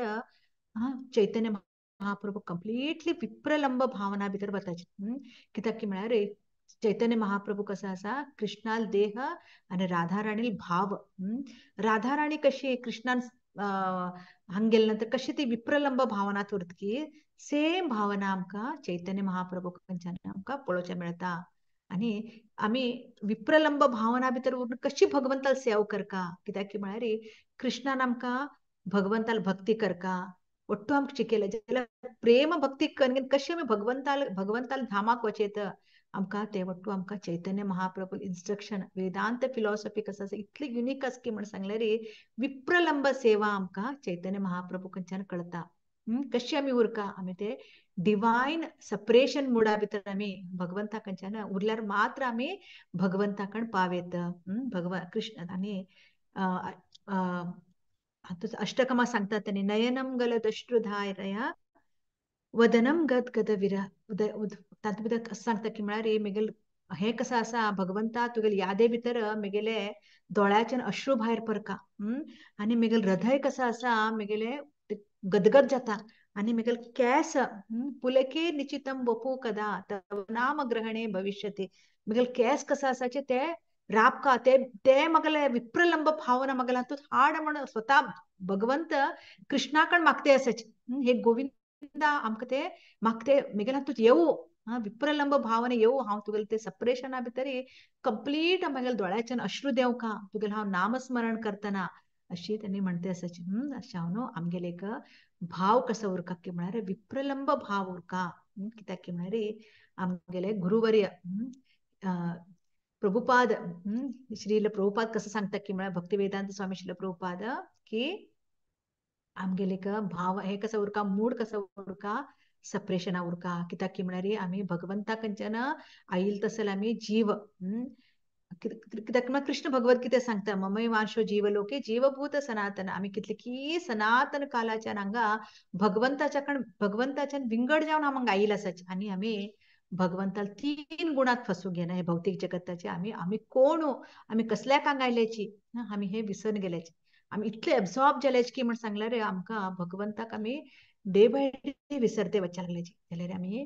चैतन्य महाप्रभू कंप्लीटली विप्रलंब भावना भितर वताचे. कित्याक की म्हळ्यार चैतन्य महाप्रभू कसो आसा कृष्णाल देह आनी राधाराणील भाव. राधाराणी कशी कृष्णान हांग गेले नंतर कशी ती विप्रलंब भावनात उरतकी सेम भावना आमकां चैतन्य महाप्रभू खंयच्यान आमकां पळोवचें मेळटा. आनी आमी विप्रलंब भावना भितर उरून कशी भगवंताल सेव करका. कित्याक की म्हळ्यार कृष्णान आमकां भगवंताल भक्ती करका ಒಟ್ಟು आमकां शिकयलें. जाल्यार प्रेम भक्ती करून कशी आमी भगवंताल भगवंताल धामाक वचयत आमकां ते वट्टू आमकां चैतन्य महाप्रभू इन्स्ट्रक्शन वेदांत फिलॉसॉफी कसो आसा इतली युनीक आसा की म्हण सांगल्यार विप्रलंब सेवा आमकां चैतन्य महाप्रभू खंयच्यान कळटा. कशी आमी उरका आमी ते डिवायन सपरेशन मुडा भितर आमी भगवंता खंयच्यान उरल्यार मात्र आमी भगवंता कण पावेत. भगवान कृष्ण आनी अष्टकमा सांगतात तांणी नयनम गलत अश्रुधारया वदनम गद गद विरा तातूंत भितर सांगता की म्हळ्यार मेगेल हे कसं आसा भगवंता तुगेले यादे भितर मेगेले दोळ्याच्यान अश्रू भायर परका आनी मेगेल हृदय कसं आसा मेगेले गदगद जाता आनी मेगेल केस पुलके निचितम वपू कदा तव नाम ग्रहणे भविष्यति मेगेल केस कसं आसाचे ते राबका ते ते मगले विप्रलंब भावना मगला हातूंत हाड म्हण स्वता भगवंत कृष्णाकड मागते आसाचे. हे गोविंदा आमकां ते मागते मेगेले हातूंत येवू विप्रलंब भावना येवू हांव तुगेले ते सपरेशना भितर कंप्लीट म्हगेले दोळ्याच्यान अश्रू देंवका तुगेले हांव नामस्मरण करतना अशी त्यांनी म्हणते आसाची. अशें हांव न्हू आमगेले एक भाव कसो उरका की म्हळ्यार विप्रलंब भाव उरका. कित्याक की म्हळ्यार आमगेले गुरुवर्य प्रभुपाद श्रील प्रभुपाद कसं सांगता की म्हळ्यार भक्ती वेदांत स्वामी श्रील प्रभुपाद की आमगेले एक भाव हे कसो उरका मूड कसो उरका सपरेशना उरका. कित्याक की म्हळ्यार आमी भगवंता खंयच्यान आयल तसले आमी जीव. कित्याक म्हळ्यार कृष्ण भगवत कितें सांगता, ममय वांशो जीवलोके जीवभूत सनातन. आमी कितले की सनातन कालाच्यान हांगा भगवंताच्या कण भगवंताच्यान विंगड जावन हांगा आयल आसाची आनी आमी भगवंताल 3 गुणात फसूंक घेना. हे भौतीक जगताचे आमी आमी कोण, आमी कसल्याक हांगा आयल्याची आमी हे विसरून गेल्याचे. आमी इतले एब्झॉर्ब जाल्याचे की म्हण सांगल्यार रे आमकां भगवंताक आमी डे बाय डे विसरते वचपाक लागल्याची. जाल्यार आमी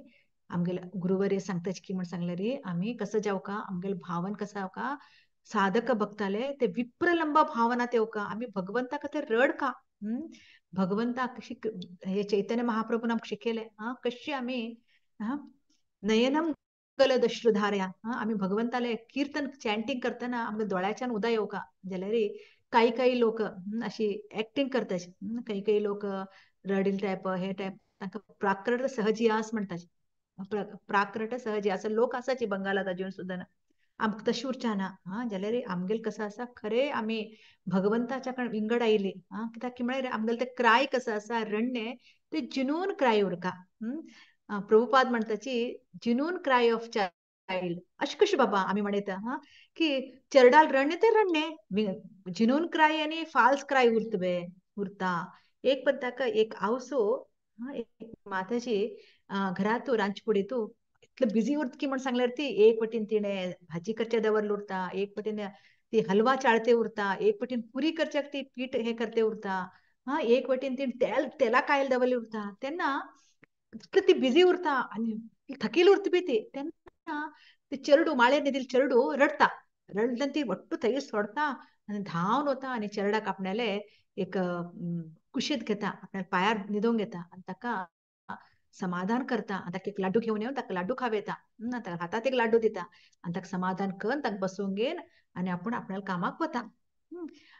आमगेले गुरुवर्य सांगताच की म्हण सांगल्यार रे आमी कसो जावका, आमगेले भावन कसो जावका, साधक भक्ताले ते विप्रलंब भावना तेवका, आमी भगवंताक ते रडका. भगवंताक कशी हे चैतन्य महाप्रभून आमकां शिकयलें कशी आमी नयनम गलदश्रुधारया आमी भगवंताले कीर्तन चॅन्टिंग करतना आमकां दोळ्याच्यान उदक येवका. जाल्यार काही काही लोक अशी एक्टिंग करता, काही काही लोक रडील टायप हे टायप, तांकां प्राकृत सहजियास म्हणटा, प्राकृत सहजियास लोक आसाची बंगालात अजून सुद्दां ना. आमकां तशें उरचें ना. जाल्यार आमगेले कसो आसा खरें आमी भगवंताच्या कडेन विंगड आयली. कित्याक की म्हळ्यार आमगेले ते क्राय कसो आसा रडणें ते जिनून क्राय उरका. प्रभुपाद म्हणटाची जिनून क्राय ऑफ चाइल्ड. अशें कशें बाबा आमी म्हणटा हा की चेरडाल रडणें तें रडणें, जिनून क्राय आनी फाल्स क्राय उरता बे उरता. एक पण ताका एक आवसो एक माताजी घरातू रांदचेकुडींतू इतलें बिजी उरता की म्हण सांगल्यार ती एक वटेन तिणें भाजी करचे दवरले उरता, एक वटेन ती हलवा चाळते उरता, एक वटेन पुरी करच्याक ती पीठ हे करते उरता, हा एक वटेन तिणें तेल तेला कायल दवरले उरता. तेन्ना इतलें ती बिजी उरता आनी थकील उरता बी ती. तेन्ना ती चेरडू माळेर न्हिदिल्लें चेरडू रडटा, रडल्यान ती वट्टू थंय सोडता आनी धांवन वता आनी चेरडाक आपणाले एक कुशीत घेता, आपल्या पांयार न्हिदोवंक घेता आनी ताका समाधान करता. आनी ताका एक लाडू घेवन येवन ताका लाडू खावयता, ताका हातात एक लाडू दिता आनी ताका समाधान करून ताका बसोवंक घेवन आनी आपूण आपणाल्या कामाक वता.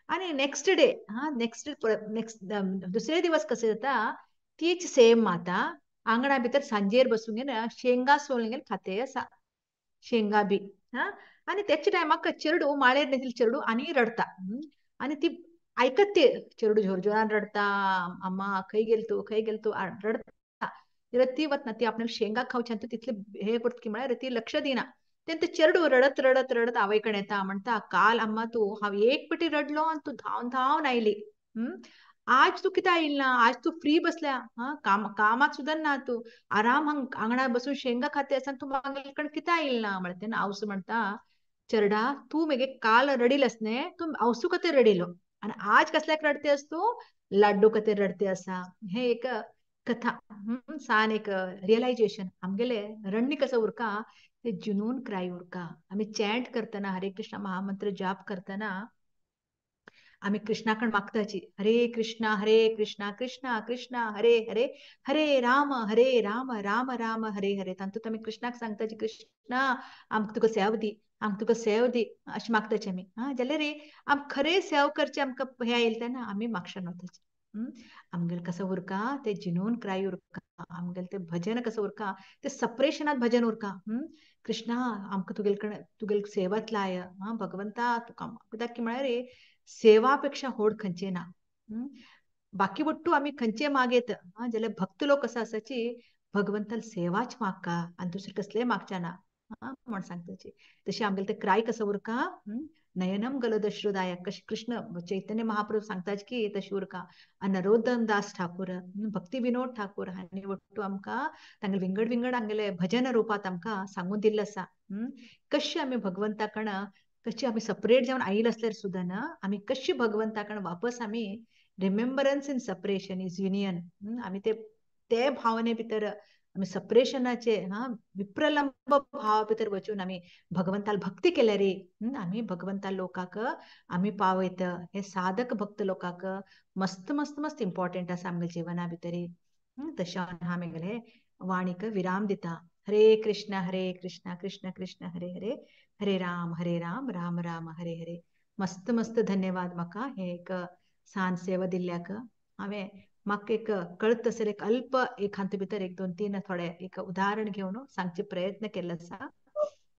आनी नेक्स्ट डे हा नेक्स्ट नेक्स्ट दुसरे दिवस कशें जाता, तीच सेम माता आंगणा भितर सांजेर बसून घेवन शेंगा सोलून घेवन खाते आसा, शेंगा बी. हा आनी त्याच टायमाक चेरडू माळेर न्हिदिल्लें चेरडू आनी रडटा आनी ती आयकत ते चेरडू जोर जोरान रडटा, अम्मा खंय गेल तूं खंय गेल तूं रडटा. जाल्यार ती वतना ती आपणाक शेंगा खावच्या तितले हे करता की म्हळ्यार ती लक्ष दिना. तेन्ना ते चेरडू रडत रडत रडत आवय कडेन येता, म्हणटा काल अम्मा तूं हांव एक पेटी रडलो आनी तूं धांवन धांवन आयली, आज तूं कित्याक आयल ना, आज तूं फ्री बसल्या, हा काम कामाक सुद्दां ना, तूं आराम हांग आंगणार बसून शेंगा खाते आसा, तूं मागीर कडेन कित्याक आयल ना म्हळ्यार. तेन्ना आवसू म्हणटा चेरडा तूं मेगे काल रडील आसने, तूं आवसू खातीर रडिलो आनी आज कसल्याक रडते आस तूं, लाड्डू खातीर रडते आसा. हे एक कथा सान एक रियलायजेशन आमगेले रडणी कसो उरका ते जुनून क्राय उरका. आमी चॅन्ट करतना हरे कृष्ण महामंत्र जाप करतना आमी कृष्णाकड मागताची हरे कृष्णा कृष्णा कृष्णा हरे हरे हरे राम राम राम हरे हरे. तातूंत आमी कृष्णाक सांगताची कृष्णा आमकां तुका सेव दी, आमकां तुका सेव दी अशें मागताची आमी. हा जाल्यार रे आमकां खरें सेव करचें आमकां हें आयलें तेन्ना आमी मागशान वताची. आमगेले कसो उरका ते जिनून क्राय उरका, आमगेले ते भजन कसो उरका ते सपरेशनात भजन उरका. कृष्णा आमकां तुगेले कडेन तुगेले सेवात लाय, हा भगवंता तुका कित्याक की म्हळ्यार रे सेवा पेक्षा होड खंयचें ना. बाकी वट्टू आमी खंयचे मागयत हा जाल्यार भक्त लोक कसो आसाची भगवंताल सेवाच मागका आनी दुसरें कसलें मागच्या ना म्हण सांगताची. तशें आमगेले ते क्राय कसो उरका, नयनम गलदश्रुदाय कशें कृष्ण चैतन्य महाप्रभू सांगताच की तशें उरका. आनी नरोत्तम दास ठाकूर भक्ती विनोद ठाकूर हांणी वट्टू आमकां तांगेले विंगड विंगड आमगेले भजन रुपांत आमकां सांगून दिल्लें आसा. कशें आमी भगवंता कडेन कशी आमी सपरेट जावन आयल आसल्यार सुद्दां ना आमी कशी भगवंता कडेन वापस आमी remembrance in separation is union आमी ते ते भावने भितर आमी सपरेशनाचे हा विप्रलंब भावा भितर वचून आमी भगवंताल भक्ती केल्यार रे आमी भगवंता लोकांक आमी पावयत. हे साधक भक्त लोकांक मस्त मस्त मस्त इम्पॉर्टंट आसा आमगे जिवना भितर. तशें हांव म्हगेले वाणीक विराम दिता. हरे कृष्ण कृष्ण कृष्ण हरे हरे हरे राम राम राम हरे हरे. मस्त मस्त धन्यवाद म्हाका हे एक सान सेवा दिल्ल्याक. हांवें म्हाका एक कळत आसलें एक अल्प एक हातूंत भितर 1 2 3 थोडे एक उदाहरण घेवन सांगचे प्रयत्न केल्लो आसा.